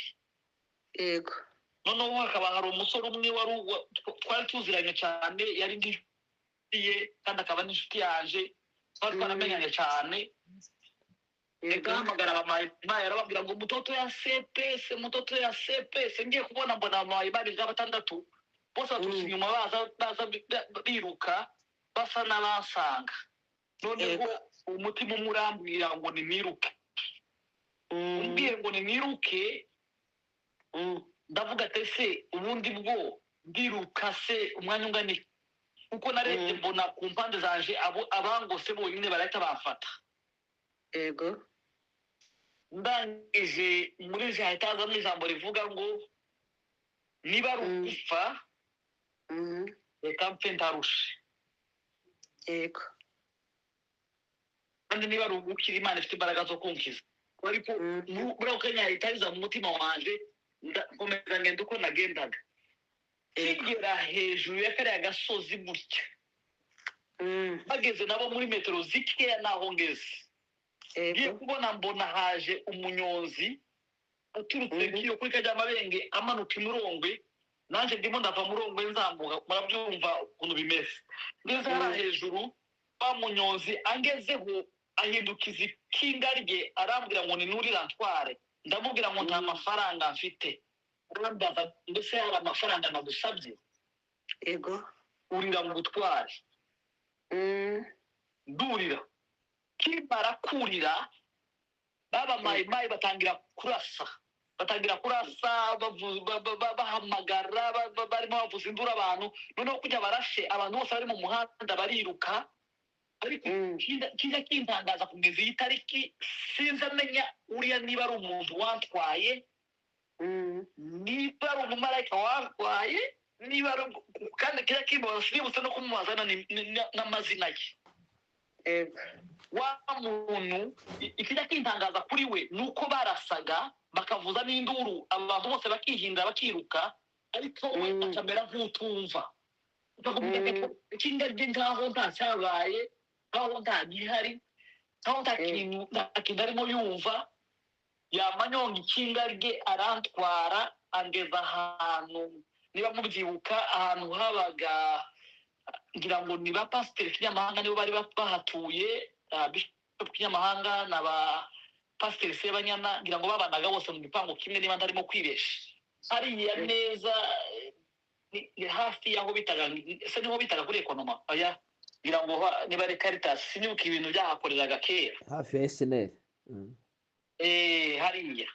Noneho hakaba hari umusore umwe wari twari tuziranye cyane, yari inshuti ye kandi akaba n'inshuti yanje, twari twaramenyanye cyane. Agahamagara abamayimayi, arababwira ngo "Mutoto ya CPS, mutoto ya CPS." Ngiye kubona mbona abamayimayi nka batandatu bose baturutse inyuma, baza biruka. Basa n'abansanga. Noneho umutima umwe urambwira ngo niniruke. Umbwiye ngo niniruke, ndavuga ati: "Ese ubundi bwo ndiruka se umwanya ungana iki?" Kuko narebye mbona ku mpande zanje abo abangose bonyine barahita bamfata. Ndangije muri je hahita hazamo ijambo rivuga ngo niba ari ugupfa, reka mpfe ntarushe. Kandi niba ari ugukira, Imana ifite imbaraga zo kunkiza. Ariko muri ako kanya hahita haza mu mutima wanje, nkomeza ngenda uko nagendaga. Kigera hejuru ya kariya gasozi gutya, bageze nabo muri metero zikeya naho ngeze, ngiye kubona mbona haje umunyonzi uturutse nk'iyo kuri Kajyamabenge amanuka i Murongwe, nanjye ndimo ndava Murongwe nzamuka. Murabyumva ukuntu bimeze. Ngeze hariya hejuru, wa munyonzi angezeho ahindukiza ikinga rye, arambwira ngo ninurira ntware. Ndamubwira ngo nta mafaranga mfite. Arambaza mbese hari amafaranga nagusabye? Urira ngo utware. Ndurira. Kimara kurira, baba Mayimayi batangira kurasa, batangira kurasa, bahamagara, barimo bavuza induru abantu. Noneho kujya barashe, abantu bose bari mu muhanda bariruka. Ariko kijya kintangaza kugeza iyi tariki, sinzi amenya uriya niba ari umuntu wantwaye, niba ari umumarayika wantwaye, niba ari, kandi kijya kimbabaza, sinibutse no kumubaza n'amazina ye. Wa muntu, ikijya kintangaza kuri we ni uko barasaga bakavuza n'induru, abantu bose bakihinda bakiruka, ariko we akamera nk'utumva. Ikinga rye nkaho nta cyabaye, nkaho nta gihari, nkaho nta kintu, nta kintu arimo yumva. Yamanyonga ikinga rye, arantwara, angeza ahantu, niba mubyibuka, ahantu habaga, ngira ngo ni ba Pasiteri Kinyamahanga nibo bari bahatuye, Bishop Kinyamahanga na ba Pasiteri Sebanyana, ngira ngo babanaga bose mu gipangu kimwe, niba ntarimo kwibesha. Hariya neza ni hafi y'aho bitaga, ese niho bitaga kuri Ekonoma? Oya, ngira ngo niba ari Caritas, sinibuka ibintu byahakoreraga kera. Hafi ya SNL. Hariya.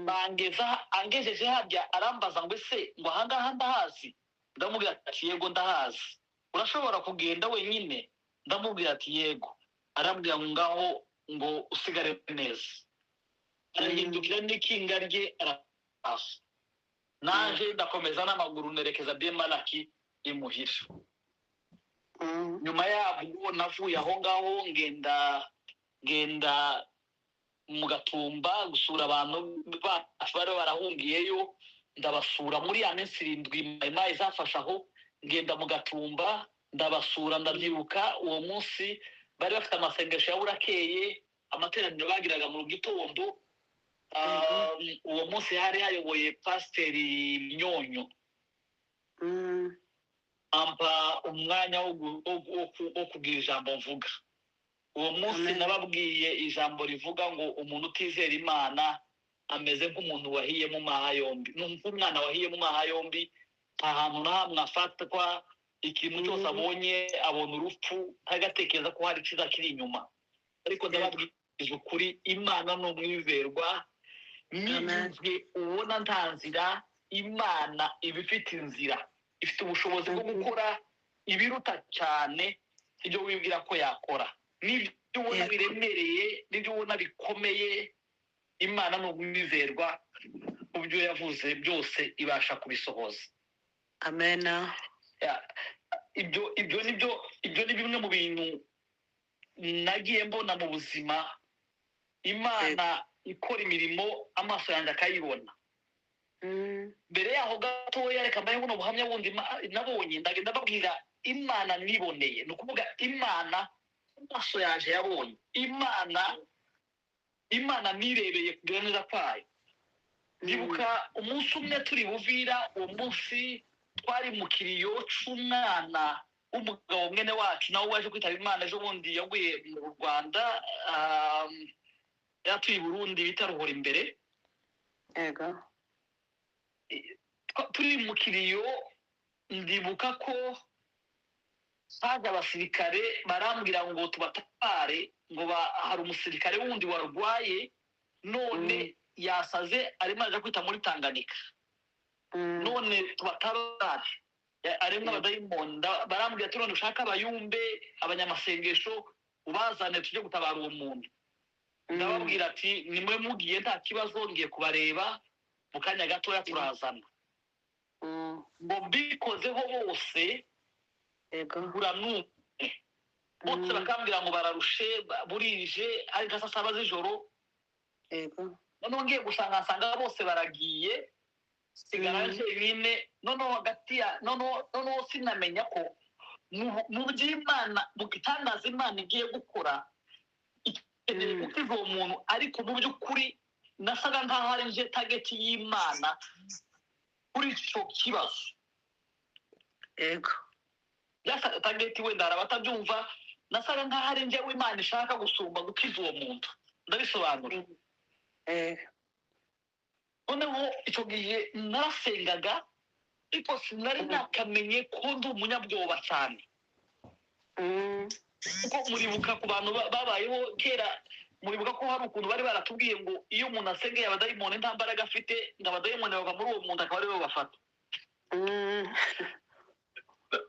Bangeza, angejeje harya, arambaza ngo: "Ese ngo ahangaha ndahazi?" Ndamubwira ati: "Yego, ndahazi." "Urashobora kugenda wenyine?" Ndamubwira ati: "Yego." Arambwira ngo ngaho ngo usigare neza. Arahindukira n'ikinga rye araza, naje ndakomeza n'amaguru nerekeza Biemalaki imuhira. Nyuma yabwo navuye aho ngaho, ngenda mu Gatumba gusura abantu bacu bari barahungiyeyo. Ndabasura muri ya minsi 7 Mayimayi zafashe aho. Ngenda mu Gatumba ndabasura. Ndabyibuka uwo munsi bari bafite amasengesho ya burakeye, amateraniro bagiraga mu gitondo. Uwo munsi hari hayoboye Pasiteri Myonyo. Ampa umwanya wo kugira ijambo mvuga uwo munsi. Amen. Nababwiye ijambo rivuga ngo umuntu utizera Imana ameze nk'umuntu wahiye mu maha yombi, ni nk'umwana wahiye mu maha yombi, nta hantu na hamwe afatwa. Ikintu cyose abonye, abona urupfu, ntagatekereza ko hari icyiza kiri inyuma. Ariko ndababwiza ukuri, Imana ni umwizerwa. Amen. N'igihe ubona nta nzira, Imana iba ifite inzira, ifite ubushobozi bwo gukora ibiruta cyane ibyo wibwira ko yakora, n'ibyo ubona biremereye, n'ibyo ubona bikomeye. Imana ni umwizerwa, mu byo yavuze byose ibasha kubisohoza. Amen. Ya, ibyo nibyo, ibyo ni bimwe mu bintu nagiye mbona mu buzima, Imana ikora imirimo amaso yanjye akayibona. Mbere yaho gatoya, reka mbahe buno buhamya bundi nabonye. Ndagenda mbabwira Imana niboneye, ni ukuvuga Imana amaso yaje yabonye, Imana nirebeye kugira neza kwayo. Ndibuka umunsi umwe turi Buvira, uwo munsi twari mu kiriyo c'umwana w'umugabo mwene wacu, nawe waje kwitaba Imana ejo bundi, yaguye mu Rwanda, yatuye i Burundi, bita Ruhora imbere. Turi mu kiriyo, ndibuka ko Haje abasirikare barambwira ngo tubatabare, ngo hari umusirikare wundi warwaye none yasaze, arimo araja kwita muri Tanganyika, none tubatabare. Arimo abadayimoni. Barambwira ati: "None ushaka abayumbe, abanyamasengesho, ubazane tujye gutabara uwo muntu." Ndababwira ati: "Nimwe mugiye, nta kibazo, ngiye kubareba mu kanya gatoya, turazana." Ngo mbikozeho bose, mbura n'umwe. Bose bakambwira ngo bararushe, burije, ari nka saa 7 z'ijoro. Noneho ngiye gusanga, nsanga bose baragiye, sigara njyenyine. Noneho hagati ya noneho sinamenya ko mu by'Imana, mu gitangaza Imana igiye gukora, ikeneye gukiza uwo muntu, ariko mu by'ukuri nasaga nkaho ari nje target y'Imana kuri icyo kibazo. Byasaga target, wenda hari abatabyumva, nasaga nkaho ari njyewe Imana ishaka gusumba gukiza uwo muntu. Ndabisobanura. Noneho icyo gihe narasengaga, ariko sinari nakamenye ko ndi umunyabwoba cyane, kuko muribuka, ku bantu babayeho kera, muribuka ko hari ukuntu bari baratubwiye ngo iyo umuntu asengeye abadayimoni nta mbaraga afite, ngo abadayimoni bava muri uwo muntu akaba ariwe bafata.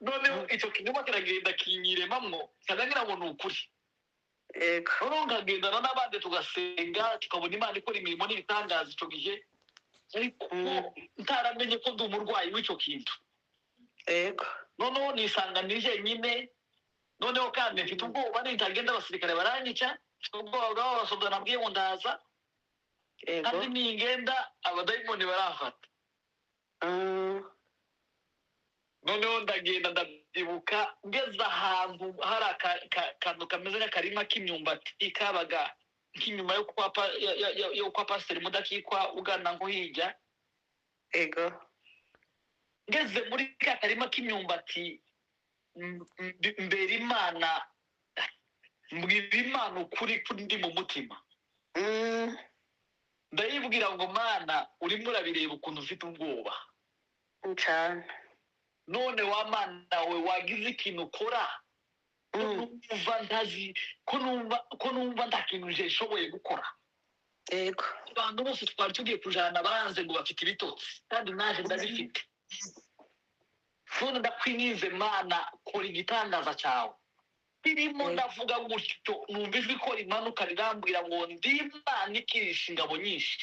Noneho icyo kinyoma kiragenda kinyiremamwo, nkajya ngira ngo ni ukuri. Noneho nkagendana n'abandi, tugasenga, tukabona Imana ikora imirimo n'ibitangaza icyo gihe, ariko ntaramenye ko ndi umurwayi w'icyo kintu. Noneho nisanga ni jyenyine. Noneho kandi mfite ubwoba, nitagenda abasirikare baranyica. Mfite ubwoba bw'abo basoda nabwiye ngo ndaza, kandi ningenda abadayimoni baramfata. Noneho ndagenda. Ndabyibuka ngeze ahantu hari akantu kameze nk'akarima k'imyumbati, kabaga nk'inyuma yo kwa Pasiteri Mudakikwa, ugana nko hirya. Ngeze muri ka karima k'imyumbati, mbera Imana, mbwira Imana ukuri kuri ndi mu mutima. Ndayibwira ngo: "Mana, urimo urabireba ukuntu ufite ubwoba." Cyane. "None wa Mana we, wagize ikintu ukora, ko numva ntazi, ko numva nta kintu nje nshoboye gukora?" "Abantu bose twari tugiye kujana banze ngo bafite ibitotsi, kandi naje ndabifite. None ndakwinginze Mana, kora igitangaza cyawe." Birimo ndavuga gutyo, numva ijwi ko rimanuka rirambwira ngo: "Ndi Imana ikirisha ingabo nyinshi,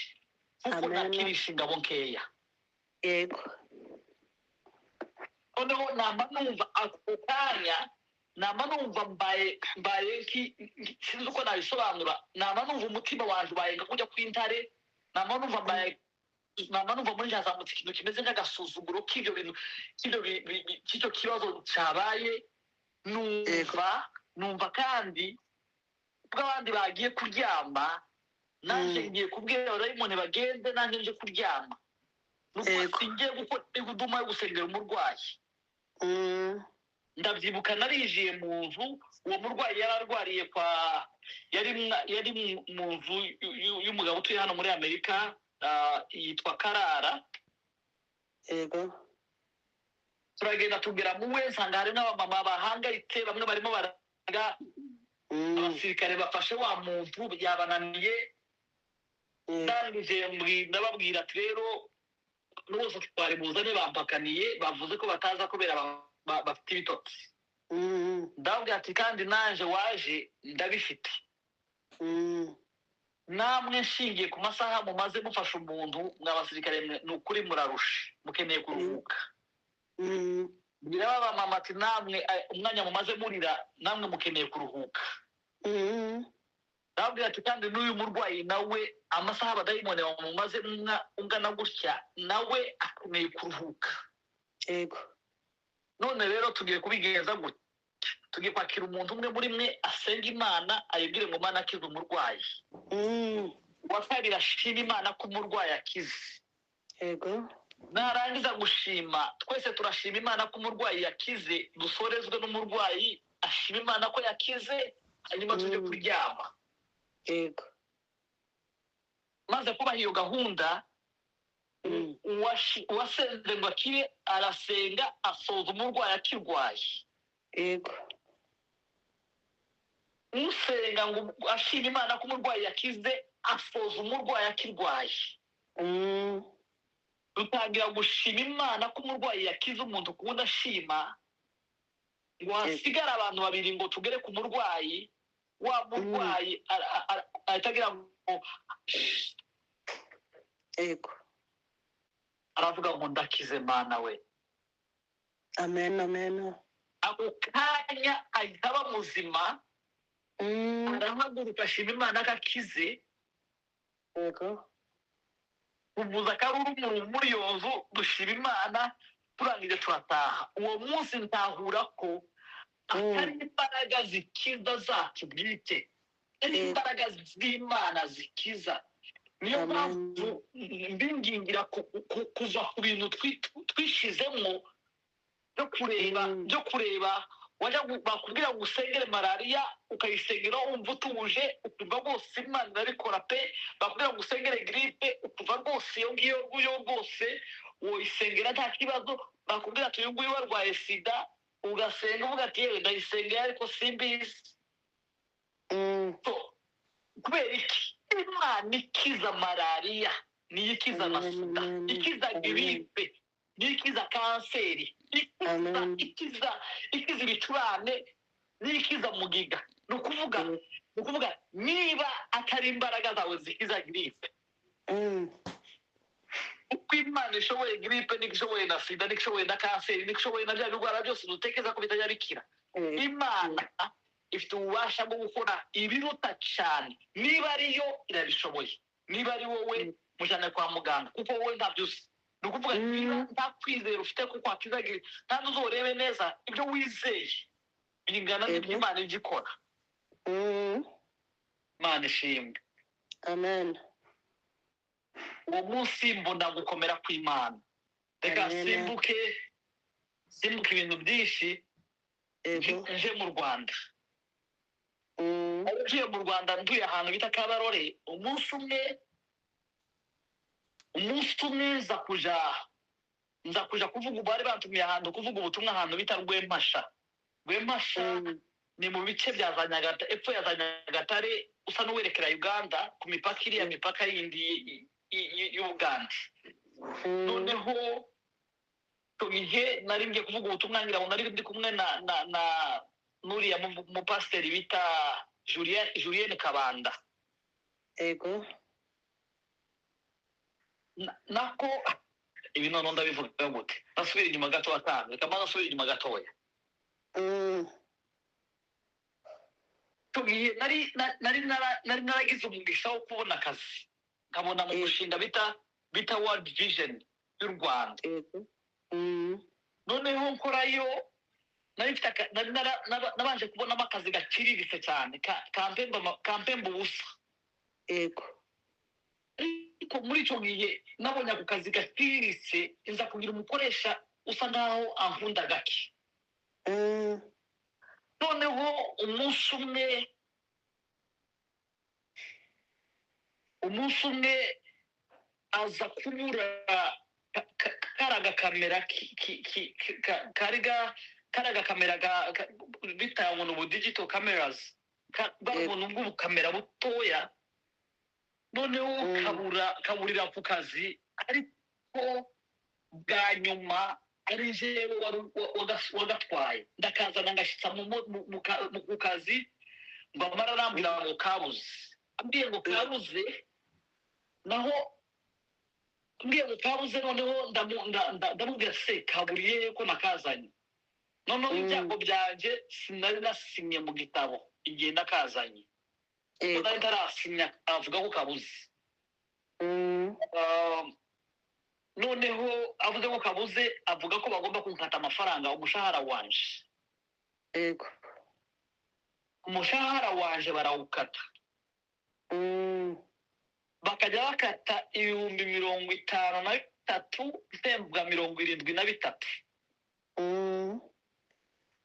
kuko Amen. nakirisha ingabo nkeya." Noneho namba numva ako kanya, namba numva mbaye sinzi uko nabisobanura, namba numva umutima wanjye ubaye nka kujya kw'intare, namba numva mbaye, namba numva muri hazamutse ikintu kimeze nk'agasuzuguro k'ibyo bintu, k'ibyo cy'icyo kibazo cyabaye. Numva kandi ubwo abandi bagiye kuryama, nanjye ngiye kubwira abadayimoni bagende, nanjye nje kuryama. Nuko singiye gukora iguduma yo gusengera umurwayi. Ndabyibuka narinjiye mu nzu uwo murwayi yari arwariye kwa, yari mu nzu y'umugabo utuye hano muri Amerika, yitwa Karara. Turagenda tugera mu we, nsanga hari n'abamama bahangayitse, bamwe barimo baraga. Abasirikare bafashe wa muntu yabananiye. Ndangije ndababwira ati: "Rero bose twari buzane bampakaniye, bavuze ko bataza kubera bafite ibitotsi." Ndababwira ati: "Kandi naje waje ndabifite. Namwe nshingiye ku masaha mumaze mufasha umuntu, mwa basirikare mwe, ni ukuri murarushe, mukeneye kuruhuka." Mbwira ba mama ati: "Namwe umwanya mumaze murira, namwe mukeneye kuruhuka." Ndababwira ati: "Kandi n'uyu murwayi nawe, amasaha abadayimoni bamumaze ungana gutya, nawe akeneye kuruhuka. None rero tugiye kubigenza gutya: tugiye kwakira umuntu umwe muri mwe asenga Imana, ayibwire ngo Mana akize umurwayi." Uwa kabiri ashima Imana ko umurwayi akize. Narangiza gushima, twese turashima Imana ko umurwayi yakize, dusorezwe n'umurwayi ashima Imana ko yakize, hanyuma tujye kuryama. Maze kubaha iyo gahunda, uwasenze ngo akire arasenga, asoza umurwayi akirwaye. Yego. Usenga ngo ashima Imana ko umurwayi yakize, asoza umurwayi akirwaye. Dutangira gushima Imana ko umurwayi yakize, umuntu kuwundi ashima, ngo hasigare abantu babiri ngo tugere ku murwayi. Wa murwayi ahita agira ngo aravuga ngo: "Ndakize, Mana we." Amen, amen. Ako kanya ahita aba muzima. Arahaguruka, ashima Imana ko akize. Kuvuza akaruru muri iyo nzu, dushima Imana, turangije turataha. Uwo munsi ntahura ko atari imbaraga zikiza zacu bwite, ari imbaraga z'Imana zikiza. Niyo mpamvu mbingingira kuva ku bintu twishizemo byo kureba, byo kureba wajya bakubwira ngo usengere malariya, ukayisengera wumva utuje, ukumva rwose Imana irabikora pe. Bakubwira ngo usengere giripe, ukumva rwose iyo ngiyo yo rwose woyisengera nta kibazo. Bakubwira ati uyu nguyu warwaye sida, ugasenga uvuga ati: "Yewe, ndayisengera ariko simbizi." So, kubera iki? Imana ikiza malariya niyo ikiza na sida, ikiza giripe niyo ikiza kanseri, ikiza ikiza ibicurane niyo ikiza mugiga. Ni ukuvuga niba atari imbaraga zawe zikiza giripe, uko Imana ishoboye giripe niko ishoboye na sida, niko ishoboye na kanseri, niko ishoboye na bya birwara byose dutekereza ko bitajya bikira. Imana ifite ububasha bwo gukora ibiruta cyane. Niba ariyo irabishoboye, niba ari wowe, mujyane kwa muganga, kuko wowe ntabyo uzi. Ni ukuvuga niba nta kwizera ufite kuko wakiza, kandi uzorebe neza ibyo wizeye bingana n'ibyo Imana ijya ikora. Imana ishimwe. Amen. Uwo munsi mbona gukomera kw'Imana. Reka Amen. simbuke ibintu byinshi, nje mu Rwanda. Ngiye mu Rwanda, nduye ahantu bita Kabarore. Umunsi umwe nza kuja kuvuga, bari bantumiye ahantu kuvuga ubutumwa, ahantu bita Rwempasha. Rwempasha ni mu bice bya za Nyagatare, epfo ya za Nyagatare, usa n'uwerekera Uganda, ku mipaka, iriya mipaka yindi y'Ubugande. Noneho icyo gihe nari ngiye kuvuga ubutumwa, ngira ngo nari ndi kumwe na n'uriya mupasiteri bita Julien Kabanda. Nako ibi noneho ndabivuga gute? Nasubira inyuma gato atanu, reka mbanze nsubire inyuma gatoya. Icyo gihe nari naragize umugisha wo kubona akazi, nkabona mu mushinga bita World Vision y'u Rwanda. Noneho nkorayo, nari mfite nari nabanje kubonamo akazi gaciriritse cyane, kampemba ubusa. Ariko muri icyo gihe nabonye ako kazi gaciriritse, nza kugira umukoresha usa nkaho ankunda gake. Noneho umunsi umwe aza kubura kari agakamera kari agakamera bita ngo ni ubu digital cameras, bwa buntu bw'ubukamera butoya. Noneho kaburira ku kazi, ariko bwa nyuma ari jewe wari wagatwaye, ndakazana ngashyitsa ku kazi, ngo amara arambwira ngo kabuze. Ambwiye ngo kabuze, naho ambwiye ngo kabuze, noneho ndamubwira: "Se kaburiye ko nakazanye?" Noneho ibyago byanjye, sinari nasinye mu gitabo igihe nakazanye, kuko nari ntarasinya avuga ko kabuze. Noneho avuze ko kabuze, avuga ko bagomba kunkata amafaranga, umushahara wanje. Umushahara wanje barawukata. Bakajya bakata 53,000, mpembwa 73.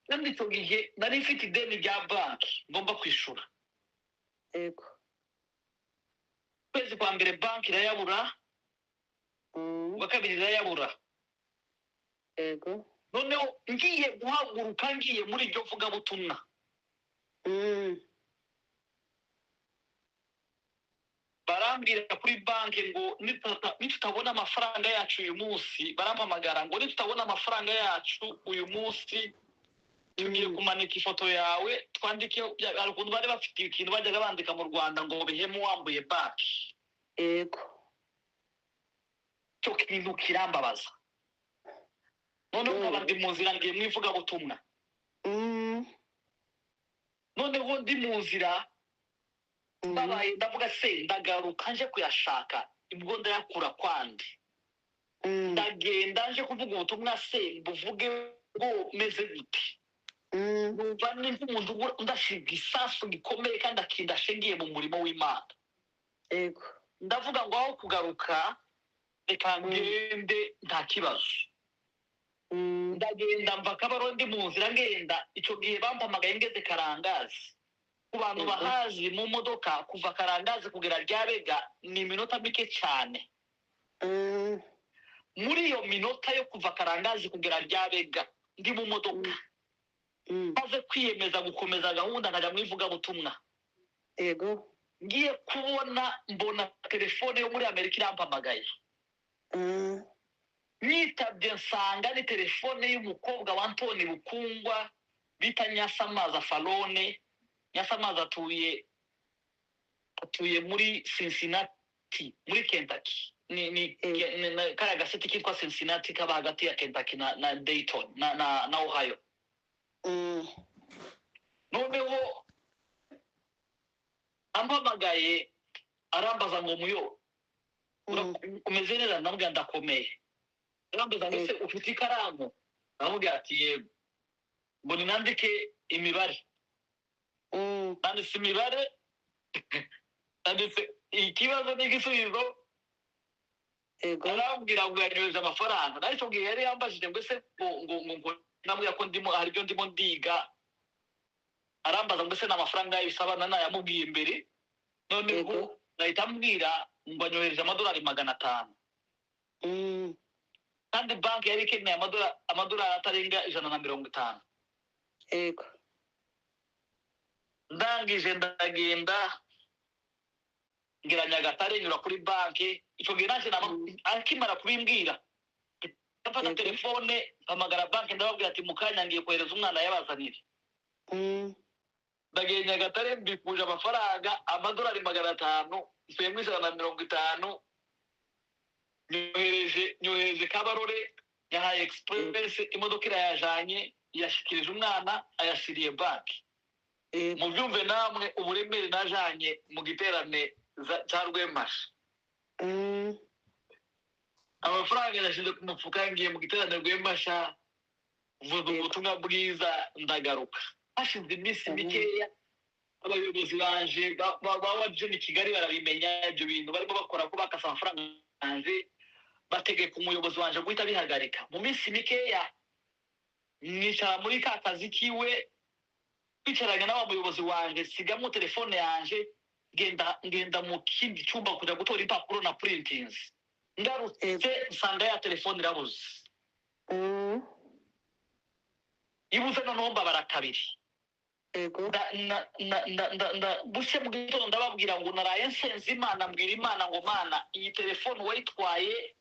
Kandi icyo gihe nari mfite ideni rya banki ngomba kwishura. Ukwezi kwa mbere banki irayabura, ukwa kabiri irayabura. Noneho ngiye guhaguruka, ngiye muri iryo vugabutumwa, barambwira kuri banki ngo nitutabona amafaranga yacu uyu munsi, barampamagara ngo nitutabona amafaranga yacu uyu munsi tugiye kumanika ifoto yawe twandike. Hari ukuntu bari bafite ikintu bajyaga bandika mu Rwanda ngo bihemu wambuye banki. Yego. Icyo kintu kirambabaza. Noneho nkaba ndi mu nzira ngiye mu ivugabutumwa. Noneho ndi mu nzira, mbabaye, ndavuga se ndagaruka nje kuyashaka, ubwo ndayakura kwandi? Ndagenda nje kuvuga ubutumwa se buvuge ngo meze gute? Numva ni nk'umuntu ndashinga isasu gikomeye kandi akindashingiye mu murimo w'Imana. Yego. Ndavuga ngo aho kugaruka reka ngende, nta kibazo. Ndagenda mva Kabarore, ndi mu nzira ngenda, icyo gihe bampamagaye ngeze Karangazi. Ku bantu bahazi, mu modoka kuva Karangazi kugera Ryabega ni iminota mike cyane. Muri iyo minota yo kuva Karangazi kugera Ryabega ndi mu modoka, maze kwiyemeza gukomeza gahunda nkajya mu ivugabutumwa. Yego. Ngiye kubona mbona telefone yo muri Amerika irampamagaye. Nitabye nsanga ni telefone y'umukobwa wa Antoni Bukungwa bita Nyasamaza Falone. Nyasamaza atuye muri Cincinnati, muri Kentucky, ni kariya gaseti kitwa Cincinnati kaba hagati ya Kentucky na Dayton na Ohio. Noneho ampamagaye arambaza ngo muyo, umeze neza? Ndamubwira ndakomeye. Arambaza ngo ese ufite ikaramu? Ndamubwira ati yego. Ngo ninandike imibare. Nanditse imibare, nanditse ikibazo n'igisubizo. Yego. Arambwira ngo yanyohereje amafaranga. Nawe icyo gihe yari yambajije ngo ese ngo ndamubwira ko ndimo, hari ibyo ndimo ndiga. Arambaza ngo ese ni amafaranga y'ibisaba? Nayamubwiye mbere. Noneho nahita ambwira ngo anyohereje amadolari 500, kandi banki yari ikeneye amadolari atarenga 150. Yego. Ndangije ndagenda ngira Nyagatare, nyura kuri banki. Icyo gihe nanjye akimara kubimbwira mfata telefone mpamagara banki, ndababwira ati mu kanya ngiye kohereza umwana yabazanire. Ndagiye Nyagatare, mbikuje amafaranga amadolari 500, nsubiyemo 150, nyohereje Kabarore, yahaye express, imodoka irayajanye, yashyikirije umwana, ayashyiriye banki. Yego. Mubyumve namwe uburemere najanye mu giterane cya Rwemasha. Amafaranga yashyize ku mufuka, ngiye mu giterane Rwemasha, mvuga ubutumwa bwiza, ndagaruka. Hashize iminsi mikeya abayobozi banje ba Wajeni Kigali barabimenya ibyo bintu barimo bakora ko bakasa amafaranga yanje, bategeka umuyobozi wanje guhita abihagarika. Mu minsi mikeya mwicara muri ka kazi kiwe, twicaranye na wa muyobozi wanje, sigamo telefone yanje, ngenda mu kindi cyumba kujya gutora impapuro na printingi. Ngarutse nsanga ya telefone irabuze. Ibuze, noneho mbabara kabiri. Yego. Bushye mu gitondo ndababwira ngo naraye nsenze Imana, mbwira Imana ngo Mana, iyi telefone wayitwaye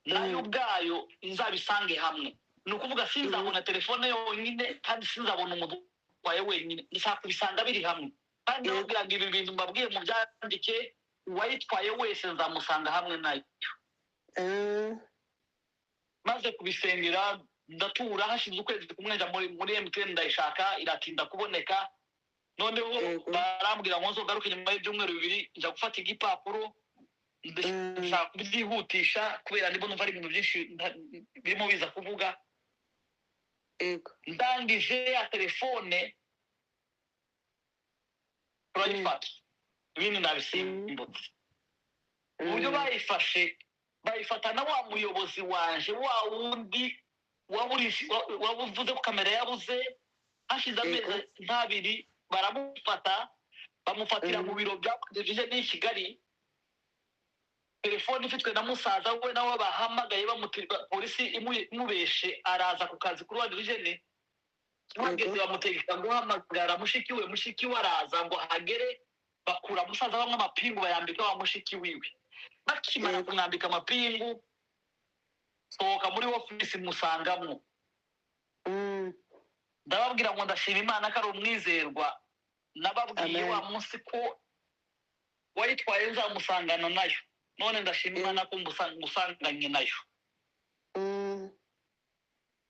nayo ubwayo nzabisange hamwe. Ni ukuvuga sinzabona telefone yonyine kandi sinzabona umuntu wawe wenyine, ndashaka kubisanga biri hamwe. Kandi ndababwira ngo ibi bintu mbabwiye mubyandike, uwayitwaye wese nzamusanga hamwe nayo. Maze kubisengera ndatura. Hashize ukwezi kumwe njya muri MTN ndayishaka, iratinda kuboneka. Noneho barambwira ngo nzogaruke nyuma y'ibyumweru 2. Njya gufata igipapuro, ndashaka kubyihutisha kubera ndimo numva ari ibintu byinshi birimo biza kuvuga. Yego. Ndangije ya telefone turayifata, ibindi nabisimbutse. Uburyo bayifashe, bayifata na wa muyobozi wanje wa wundi wabuvuze ko kamera yabuze, hashize amezi nk'abiri baramufata, bamufatira mu biro bya division y'i Kigali. Telefone ifitwe na musaza we, nawe bahamagaye polisi imubeshe, araza ku kazi kuri World Vision. Hageze bamutegeka guhamagara mushiki we. Mushiki we araza ngo ahagere, bakura musaza bamwe amapingu, bayambika wa mushiki wiwe. Bakimara kumwambika amapingu, sohoka muri ofisi musangamwo. Ndababwira ngo ndashima Imana ko ari umwizerwa. Nababwiye Amen. wa munsi ko wayitwaye nzamusangana nayo, none ndashima Imana ko musanganye nayo.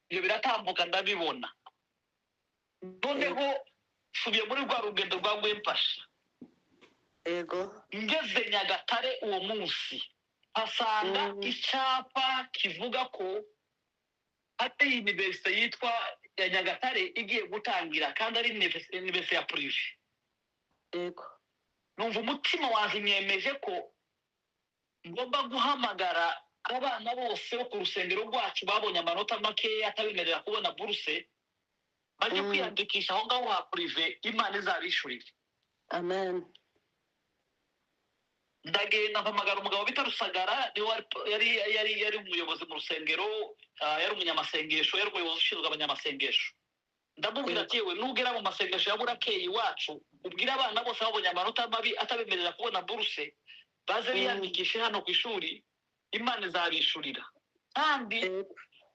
Ibyo biratambuka, ndabibona. Noneho nsubiye muri rwa rugendo rwa Gwemfasha. Ngeze Nyagatare uwo munsi, mpasanga icyapa kivuga ko hari université yitwa ya Nyagatare igiye gutangira, kandi ari université ya privé. Numva umutima wanjye nyemeje ko ngomba guhamagara abana bose bo ku rusengero rwacu babonye amanota makeya atabemerera kubona buruse, bajye kwiyandikisha aho ngaho ha privé, Imana izabishurire. Amen. Ndagenda mpamagara umugabo bita Rusagara, niwe yari umuyobozi mu rusengero, yari umunyamasengesho, yari umuyobozi ushinzwe abanyamasengesho. Ndamubwira ati: "Yewe, nugera mu masengesho ya burakeye iwacu, ubwire abana bose babonye amanota mabi atabemerera kubona buruse, baze biyandikishe hano ku ishuri, Imana izabishurira, kandi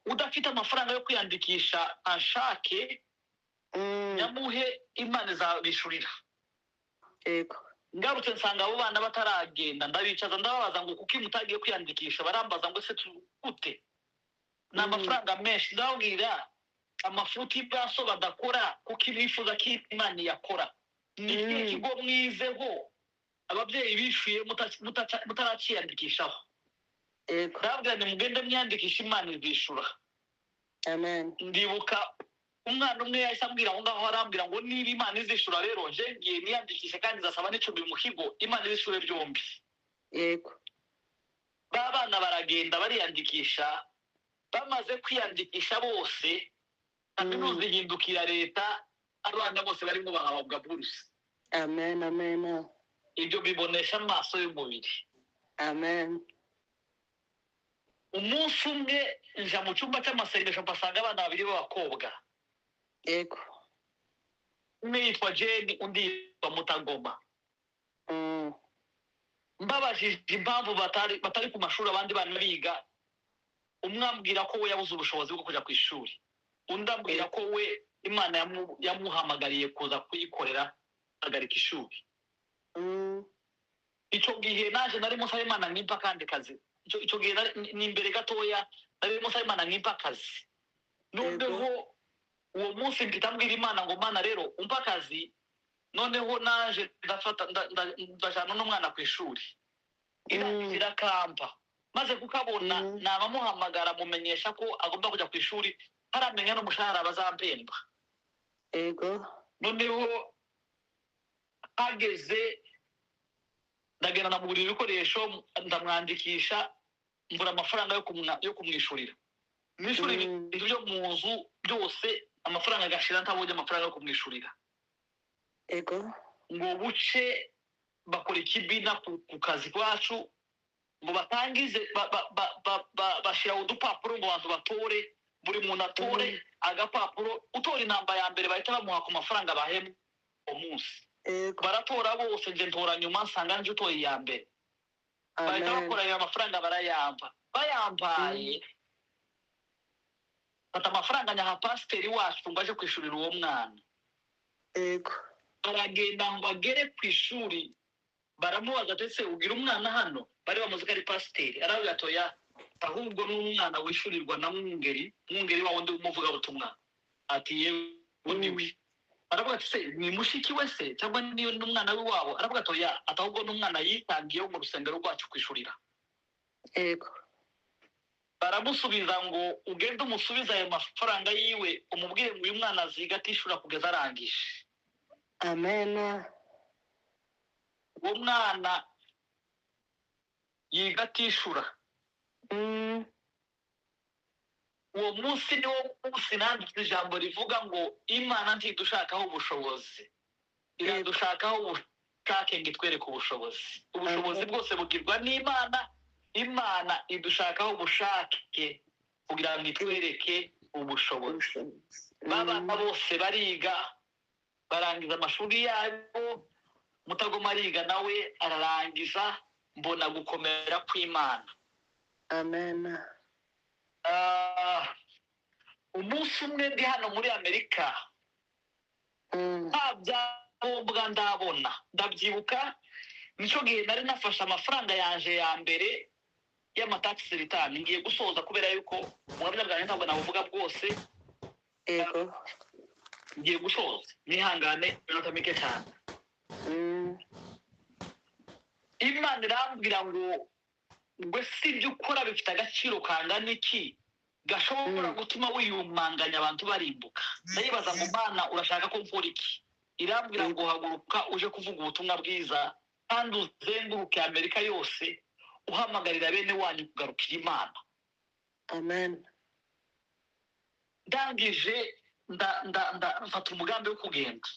udafite amafaranga yo kwiyandikisha ashake nyamuhe, Imana izabishurira." Ngarutse nsanga abo bana bataragenda. Ndabicaza, ndababaza ngo: "Kuki mutagiye kwiyandikisha?" Barambaza ngo: "Ese gute? Ni amafaranga menshi." Ndababwira: "Amafuti baso badakora, kuko bifuza ko Imana iyakora. Ni ikihe kigo mwizeho ababyeyi bishyuye mutaraciyandikishaho?" Ndababwira: "Nimugende mwiyandikishe, Imana izishura." Amen. Ndibuka umwana umwe yahise ambwira aho ngaho, arambwira ngo: "Niba Imana izishura rero, nje ngiye niyandikishe, kandi nzasaba n'icumbi mu kigo, Imana izishure byombi." Ba bana baragenda bariyandikisha. Bamaze kwiyandikisha bose, kaminuza ihindukira leta, abana bose barimo bahabwa buruse. Amen, amen. Ibyo bibonesha amaso y'umubiri. Amen. Umunsi umwe nja mu cyumba cy'amasengesho, mpasanga abana babiri b'abakobwa. Umwe yitwa Jane, undi yitwa Mutagoma. Mbabajije impamvu batari ku mashuri abandi bana biga, umwe ambwira ko we yabuze ubushobozi bwo kujya ku ishuri, undi ambwira ko we Imana yamuhamagariye kuza kuyikorera, ahagarika ishuri. Icyo gihe naje nari musaba Imana nkimpa akandi kazi. Icyo gihe ni imbere gatoya, nari musaba Imana nkimpa akazi. Noneho uwo munsi mpita mbwira Imana ngo: "Mana rero, umpa akazi, noneho naje ndafata ndajana n'umwana ku ishuri." Irangije irakampa. Maze kukabona, nabamuhamagara, mumenyesha ko agomba kujya ku ishuri, ntaramenya n'umushahara bazampemba. Noneho hageze ndagenda, ndamugurira ibikoresho, ndamwandikisha, mbura amafaranga yo kumwishurira. Mwishura ibintu byo mu nzu byose, amafaranga agashira ntabonye amafaranga yo kumwishurira. Ngo buce bakora ikibina ku kazi kwacu, ngo batangize bashyira udupapuro ngo abantu batore, buri muntu atore agapapuro. Utora inamba ya mbere bahita bamuha ku mafaranga bahembwa uwo munsi. Baratora bose, nje ntora nyuma, nsanga nje utoye iya mbere. Bahita Amen. bakorera amafaranga, barayampa. Bayampaye, fata amafaranga nyaha pasiteri wacu ngo aje kwishurira uwo mwana. Aragenda ngo agere ku ishuri, baramubaza ati: "Ese ugira umwana hano?" Bari bamuzi ko ari pasiteri. Aravuga ati: "Oya, ahubwo ni umwana wishyurirwa na Mwungeri." Mwungeri wa wundi w'umuvugabutumwa. Ati: "Yewe, niwe." Aravuga ati: "Se ni mushiki we se, cyangwa niyo n'umwana w'iwabo?" Aravuga ati: "Oya," ati: "ahubwo ni umwana yitangiye wo mu rusengero rwacu kwishurira." Baramusubiza ngo: "Ugende umusubize ayo mafaranga yiwe, umubwire ngo uyu mwana aziga atishura kugeza arangije." Amen. Uwo mwana yiga atishura. Uwo munsi niwo munsi nanditse ijambo rivuga ngo: "Imana ntidushakaho ubushobozi, iradushakaho ubushake ngo itwereke ubushobozi." Ubushobozi Amen. bwose bugirwa n'Imana. Imana idushakaho ubushake kugira ngo itwereke ubushobozi. Babana bose bariga, barangiza amashuri yabo. Mutagoma ariga, nawe ararangiza. Mbona gukomera kw'Imana. Amen. Ah, umunsi umwe ndi hano muri Amerika, nta byangombwa ndabona. Ndabyibuka, nicyo gihe nari nafashe amafaranga yanje ya mbere y'ama tax return. Ngiye gusoza kubera yuko ubuhamya bwanjye ntabwo nabuvuga bwose. Ngiye gusoza, nihangane iminota mike cyane. Imana irambwira ngo si ibyo ukora bifite agaciro kangana iki gashobora gutuma wiyumanganya abantu barimbuka? Ndayibaza ngo: "Mana, urashaka ko mvura iki?" Irambwira ngo: "Haguruka uje kuvuga ubutumwa bwiza, kandi uzenguruke Amerika yose uhamagarira bene wanyu kugarukira Imana." Amen. Ndangije mfata umugambi wo kugenda.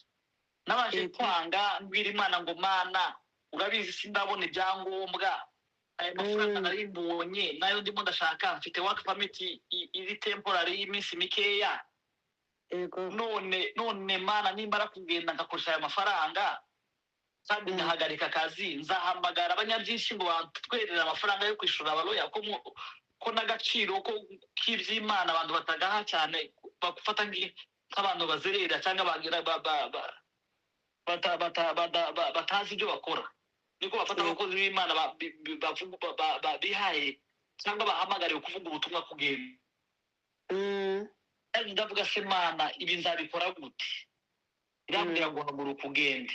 Nabanje kwanga, mbwira Imana ngo: "Mana, urabizi, sindabona ibyangombwa. Aya mafaranga nari mbonye nayo ndimo ndashaka. Mfite work permit iri temporary y'iminsi mikeya. None Mana, nimbara kugenda ngakoresha aya mafaranga kandi ngahagarika akazi, nzahamagara abanyabyinshi ngo batwerere amafaranga yo kwishyura aba lawyer, ko n'agaciro ko k'iby'Imana abantu batagaha cyane, bagufata nk'abantu bazerera cyangwa bagira batazi ibyo bakora. Niko bafata abakozi b'Imana bihaye cyangwa bahamagariwe kuvuga ubutumwa kugenda." Kandi ndavuga: "Se Mana, ibi nzabikora gute?" Irambwira ngo: "Haguruka ugende."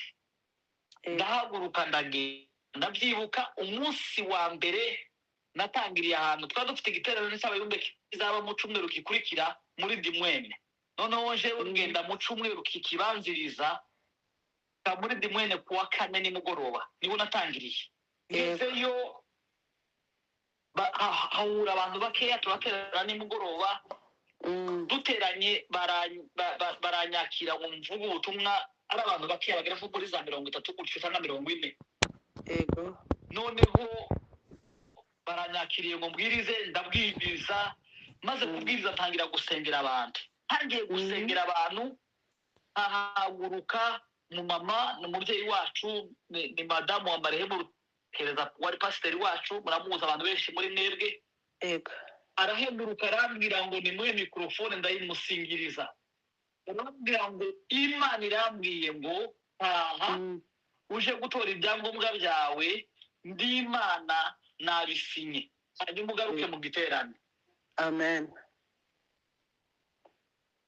Ndahaguruka, ndagenda. Ndabyibuka, umunsi wa mbere natangiriye ahantu twari dufite igiterane cy'abayumbe kizaba mu cyumweru gikurikira muri Des Moines. Noneho jewe ngenda mu cyumweru kikibanziriza ka muri Des Moines, kuwa kane nimugoroba niho natangiriye. Ngezeyo hahura abantu bakeya, turaterana nimugoroba. Duteranye, baranyakira ngo mvuge ubutumwa. Ari abantu bakeya, bagera nko kuri za 30 gutyo cyangwa 40. Noneho baranyakiriye ngo mbwirize, ndabwiriza. Maze kubwiriza, ntangira gusengera abantu. Ntangiye gusengera abantu, hahaguruka umumama, ni umubyeyi wacu, ni madamu wa marehemu Rukereza wari pasiteri wacu, muramuzi abantu benshi muri mwebwe. Arahemuruka, arambwira ngo nimuhe mikorofone. Ndayimusingiriza, arambwira ngo: "Imana irambwiye ngo taha uje gutora ibyangombwa byawe, ndi Imana nabisinye, hanyuma ugaruke mu giterane." Amen.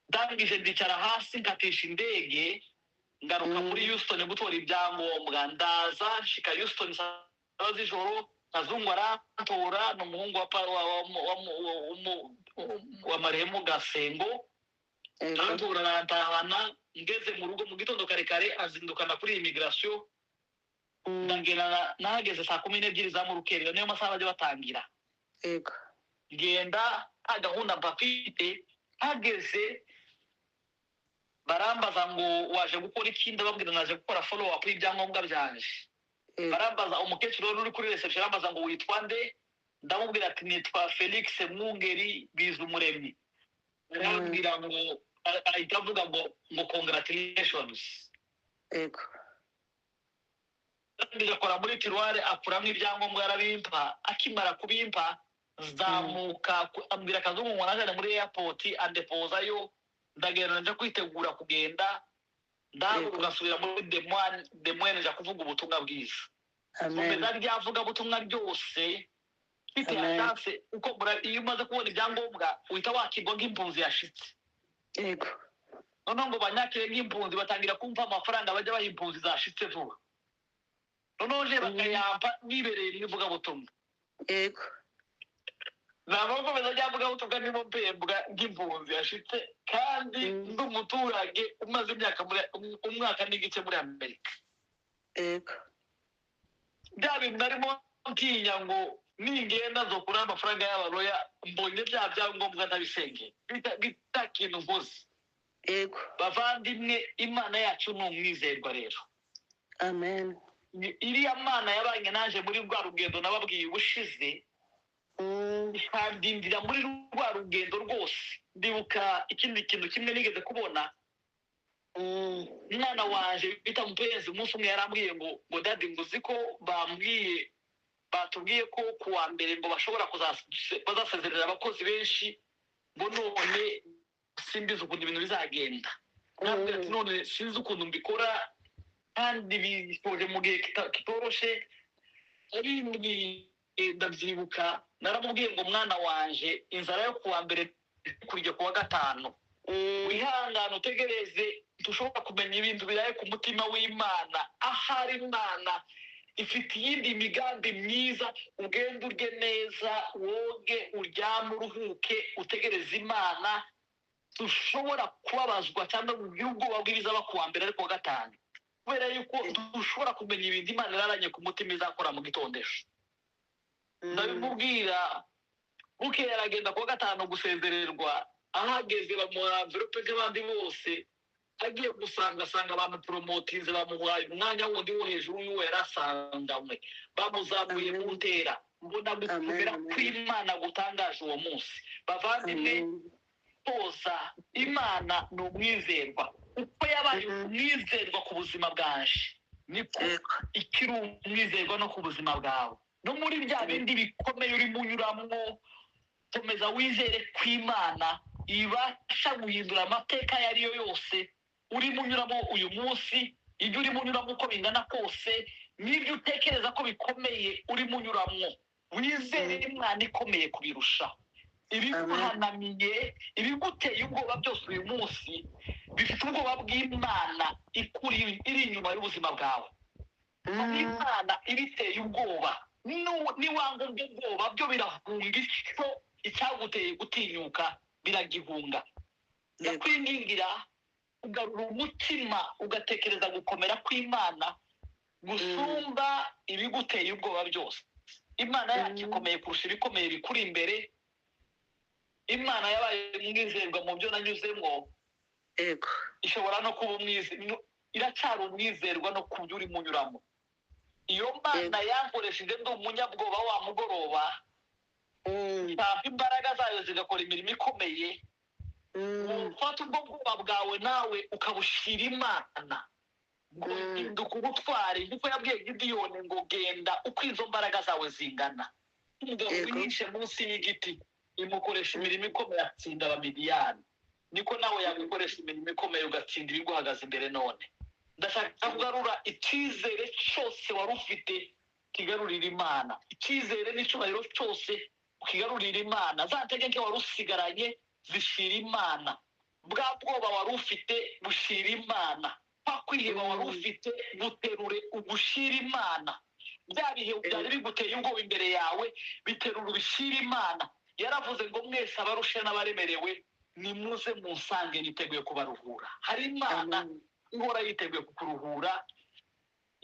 Ndangije ndicara hasi, nkatisha indege, ngaruka muri Houston gutora ibyangombwa. Ndaza nshika Houston saa 7 z'ijoro. Kazungu arantora, ni umuhungu wa pa- wa wa wa wa wa marehemu Gasengo. Arantora, arantahana. Ngeze mu rugo mu gitondo kare kare, azindukana kuri immigration. Ndagenda, nahageze saa 12 za murukerera, niyo masaha bajya batangira. Ngenda nta gahunda mpafite. Hageze barambaza ngo: "Waje gukora iki?" Ndababwira: "Naje gukora follow up y'ibyangombwa byanje." Barambaza, umukecuru wari uri kuri reception arambaza ngo: "Witwa nde?" Ndamubwira ati: "Nitwa Felix Mwungeri Bizumuremyi." Arambwira ngo, ahita avuga ngo "Congratulations." Arangije akora muri tiroir, akuramo ibyangombwa, arabimpa. Akimara kubimpa, zamuka ambwira akazungu ngo najane muri airport andepozayo. Ndagenda, nja kwitegura kugenda, ndahaguruka, nsubira muri Des Moines, nja kuvuga ubutumwa bwiza. Amen. Nkomeza rya vugabutumwa ryose mfite Amen. chance, kuko iyo umaze kubona ibyangombwa uhita wakirwa nk'impunzi yashitse. Noneho ngo banyakire nk'impunzi, batangira kumva amafaranga bajya baha impunzi zashitse vuba. Noneho je bakayampa nibereye mu ivugabutumwa. Ntabwo nkomeza rya vugabutumwa, ndimo mpembwa nk'impunzi yashitse kandi ndi umuturage umaze imyaka muri umwaka n'igice muri Amerika. Bya bintu narimo ntinya ngo ningenda nzokura amafaranga y'aba lawyer, mbonye bya byangombwa ntabisengeye, bita kintu mvuze. Bavandimwe, Imana yacu ni umwizerwa rero. Amen. Iriya Mana yabanye naje muri rwa rugendo nababwiye ubushize. Ikandindira muri rwa rugendo rwose. Ndibuka ikindi kintu kimwe nigeze kubona. Umwana wanje bita Mupenzi, umunsi umwe yarambwiye ngo "Daddy," ngo "uzi ko bambwiye, batubwiye ko ku wa mbere ngo bashobora bazasezerera abakozi benshi," ngo "none simbizi ukuntu ibintu bizagenda." Nabwira ati "None sinzi ukuntu mbikora kandi bisoje mu gihe kitoroshe." Abimbwiye, ndabyibuka, naramubwiye ngo "Mwana wanje, inzara yo ku wa mbere kurya ku wa gatanu, wihangane utegereze. Dushobora kumenya ibintu biraye ku mutima w'Imana. Ahari Imana ifite iyindi migambi myiza. Ugende urye neza, woge, uryame, uruhuke, utegereze Imana. Dushobora kubabazwa cyangwa ugire ubwoba bw'ibizaba ku wa mbere, ariko wa gatanu, kubera yuko dushobora kumenya ibintu Imana iraranye ku mutima izakora mu gitondesho." Ndabimubwira, bukeye aragenda kuwa gatanu gusezererwa. Ahageze bamuha enveloppe nk'abandi bose. Agiye gusanga, asanga bamuporomotinze, bamuhaye umwanya wundi wo hejuru y'uwo yari asanganywe, bamuzamuye mu ntera. Mbona gukomera kw'Imana gutangaje uwo munsi. Bavandimwe, toza Imana ni umwizerwa. Uko yabaye umwizerwa ku buzima bwanje, niko ikiri umwizerwa no ku buzima bwawe. No muri bya bindi bikomeye urimo unyuramwo, komeza wizere ko Imana ibasha guhindura amateka ayo ariyo yose urimo unyuramo uyu munsi. Ibyo urimo unyuramo uko bingana kose, n'ibyo utekereza ko bikomeye urimo unyuramo, wizere Imana ikomeye kubirusha. Ibiguhanamiye, ibiguteye ubwoba byose uyu munsi, bifite ubwoba bw'Imana ikuri iri inyuma y'ubuzima bwawe. Imana ibiteye ubwoba. Niwanga ubwo bwoba, byo birahunga. Icyo icyaguteye gutinyuka biragihunga. Ndakwingingira ugarura umutima, ugatekereza gukomera kw'Imana gusumba ibiguteye ubwoba byose. Imana yacu ikomeye kurusha ibikomeye bikuri imbere. Imana yabaye umwizerwa mu byo nanyuzemo, ishobora no kuba iracyari umwizerwa no ku byo urimo unyuramo. Iyo Mana yankoresheje ndi umunyabwoba wa mugoroba, ikampa imbaraga zayo zigakora imirimo ikomeye. Ufata ubwo bwoba bwawe nawe ukabushyira Imana, ngo hinduka ubutwari, nkuko yabwiye Gidiyoni ngo "Genda uko izo mbaraga zawe zingana." Umugabo wihishe munsi y'igiti, imukoresha imirimo ikomeye, atsinda Abamidiyani. Niko nawe yagukoresha imirimo ikomeye, ugatsinda ibiguhagaze imbere. None ndashaka kugarura icyizere cyose wari ufite, kigarurira Imana. Icyizere n'icyubahiro cyose ukigarurira Imana. Za ntege nke wari usigaranye, zishira Imana. Bwa bwoba wari ufite, bushira Imana. Kwa kwiheba wari ufite, buterure ugushira Imana. Bya bihe byari biguteye ubwoba imbere yawe, biterura ubishyira Imana. Yaravuze ngo "Mwese abarushe n'abaremerewe, nimuze munsange, niteguye kubaruhura." Hari Imana Amen. ihora yiteguye kukuruhura.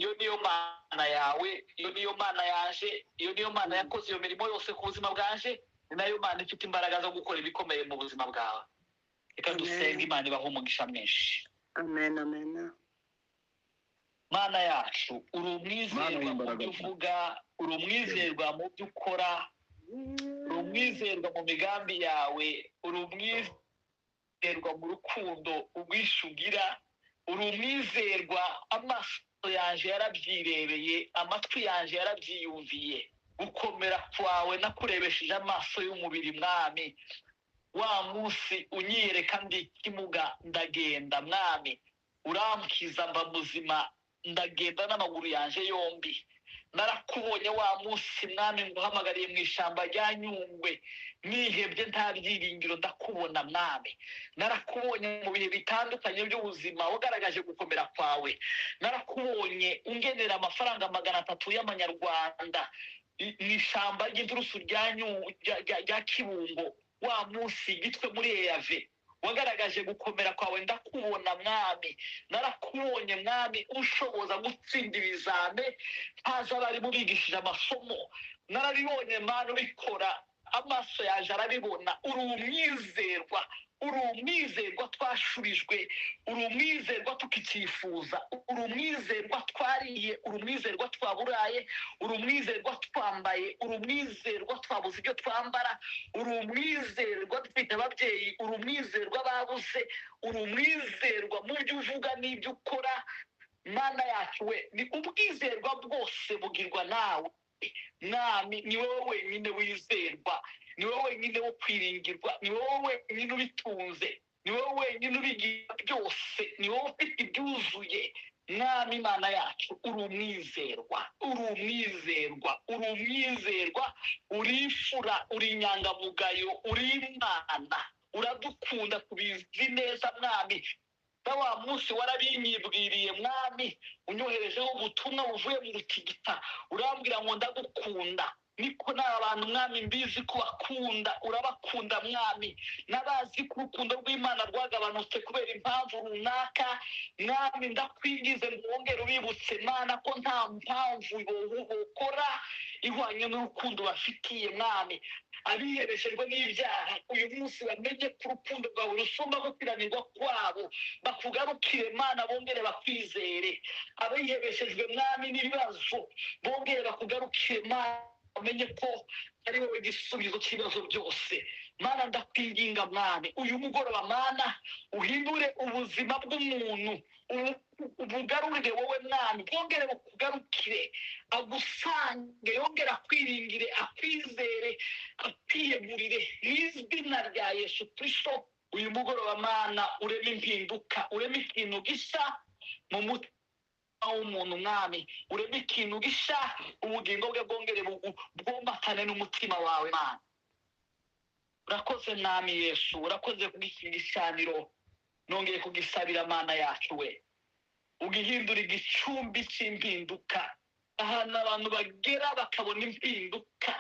Iyo niyo Mana yawe, iyo niyo Mana yaje, iyo niyo Mana yakoze iyo mirimo yose ku buzima bwanje, ni nayo Mana ifite imbaraga zo gukora ibikomeye mu buzima bwawe. Reka Amen. dusenge. Imana ibahe umugisha mwinshi. Amen, amen. Mana yacu, uri Mana umwizerwa mu y'imbaraga. byo uvuga, uri umwizerwa mu byo ukora, uri umwizerwa mu migambi yawe, uri umwizerwa mu rukundo ubwishyu ugira, uri umwizerwa. Amaso yanjye yarabyirebeye, amatwi yanjye yarabyiyumviye. Gukomera kwawe nakurebesheje amaso y'umubiri, Mwami. Wa munsi unyiyereka ndi ikimuga, ndagenda, Mwami, uramkiza mba muzima, ndagenda n'amaguru yanjye yombi. Narakubonye wa munsi, Mwami, nguhamagariye mu ishyamba rya Nyungwe, nihebye, nta byiringiro, ndakubona, Mwami. Narakubonye mu bihe bitandukanye by'ubuzima, wagaragaje gukomera kwawe. Narakubonye ungenera amafaranga 300 y'amanyarwanda mu ishyamba ry'inturusu rya Kibungo, wa munsi Gitwe muri eyave, wagaragaje gukomera kwawe, ndakubona, Mwami. Narakubonye, Mwami, ushoboza gutsinda ibizame ntazi abarimu bigishije amasomo. Narabibonye, Mana, ubikora, amaso yaje arabibona. Uri umwizerwa. Uri umwizerwa twashurijwe, uri umwizerwa tukicyifuza, uri umwizerwa twariye, uri umwizerwa twaburaye, uri umwizerwa twambaye, uri umwizerwa twabuze ibyo twambara, uri umwizerwa dufite ababyeyi, uri umwizerwa babuze, uri umwizerwa mu byo uvuga n'ibyo ukora. Mana yacu we, ni ubwizerwa bwose bugirwa nawe Mwami. Ni wowe wenyine wizerwa, ni wowe wenyine wo kwiringirwa, ni wowe wenyine ubitunze, ni wowe wenyine ubigira byose, ni wowe ufite ibyuzuye. Mwami Imana yacu, uri umwizerwa, uri umwizerwa, uri umwizerwa, uri imfura, uri inyangamugayo, uri Imana, uradukunda tubizi neza Mwami. Na wa munsi warabinyibwiriye Mwami, unyoherejeho ubutumwa buvuye mu rutigita, urambwira ngo ndagukunda. Niko n'aba bantu Mwami mbizi ko bakunda, urabakunda Mwami. N'abazi ko urukundo rw'Imana rwagabanutse kubera impamvu runaka, Mwami ndakwingize ngo wongere ubibutse Mana ko nta mpamvu bokora ihwanye n'urukundo bafitiye Mwami. Abihebeshejwe n'ibyaha uyu munsi bamenye ko urukundo rwawe rusumba gukiranirwa kwabo, bakugarukire Mana, bongere bakwizere. Abihebeshejwe Mwami n'ibibazo bongere bakugarukire Mana, bamenye ko ari wowe gisubizo cy'ibibazo byose. Mana ndakwinginga Mwami, uyu mugoroba Mana uhindure ubuzima bw'umuntu, ubugarurire wowe Mwami, bwongere bukugarukire, agusange, yongere akwiringire, akwizere, akwiyegurire mu izina rya Yesu Kristo. Uyu mugoroba Mana ureme impinduka, ureme ikintu gishya mu mutima w'umuntu Mwami, ureme ikintu gishya, ubugingo bwe bwongere bwombatane n'umutima wawe Mana. Urakoze Mwami Yesu, urakoze kubw'iki gicaniro, nongeye kugisabira Mana yacu we, ugihindura igicumbi cy'impinduka, ahantu abantu bagera bakabona impinduka,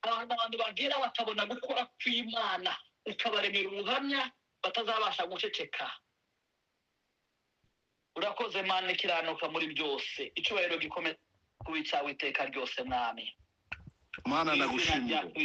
ahantu abantu bagera bakabona gukora kw'Imana, ukabaremera ubuhamya batazabasha guceceka. Urakoze Mana ikiranuka muri byose, icyubahiro gikomeye kuba icyawe iteka ryose Mwami. Mana Mu izina rya ndagushimira. Kristo.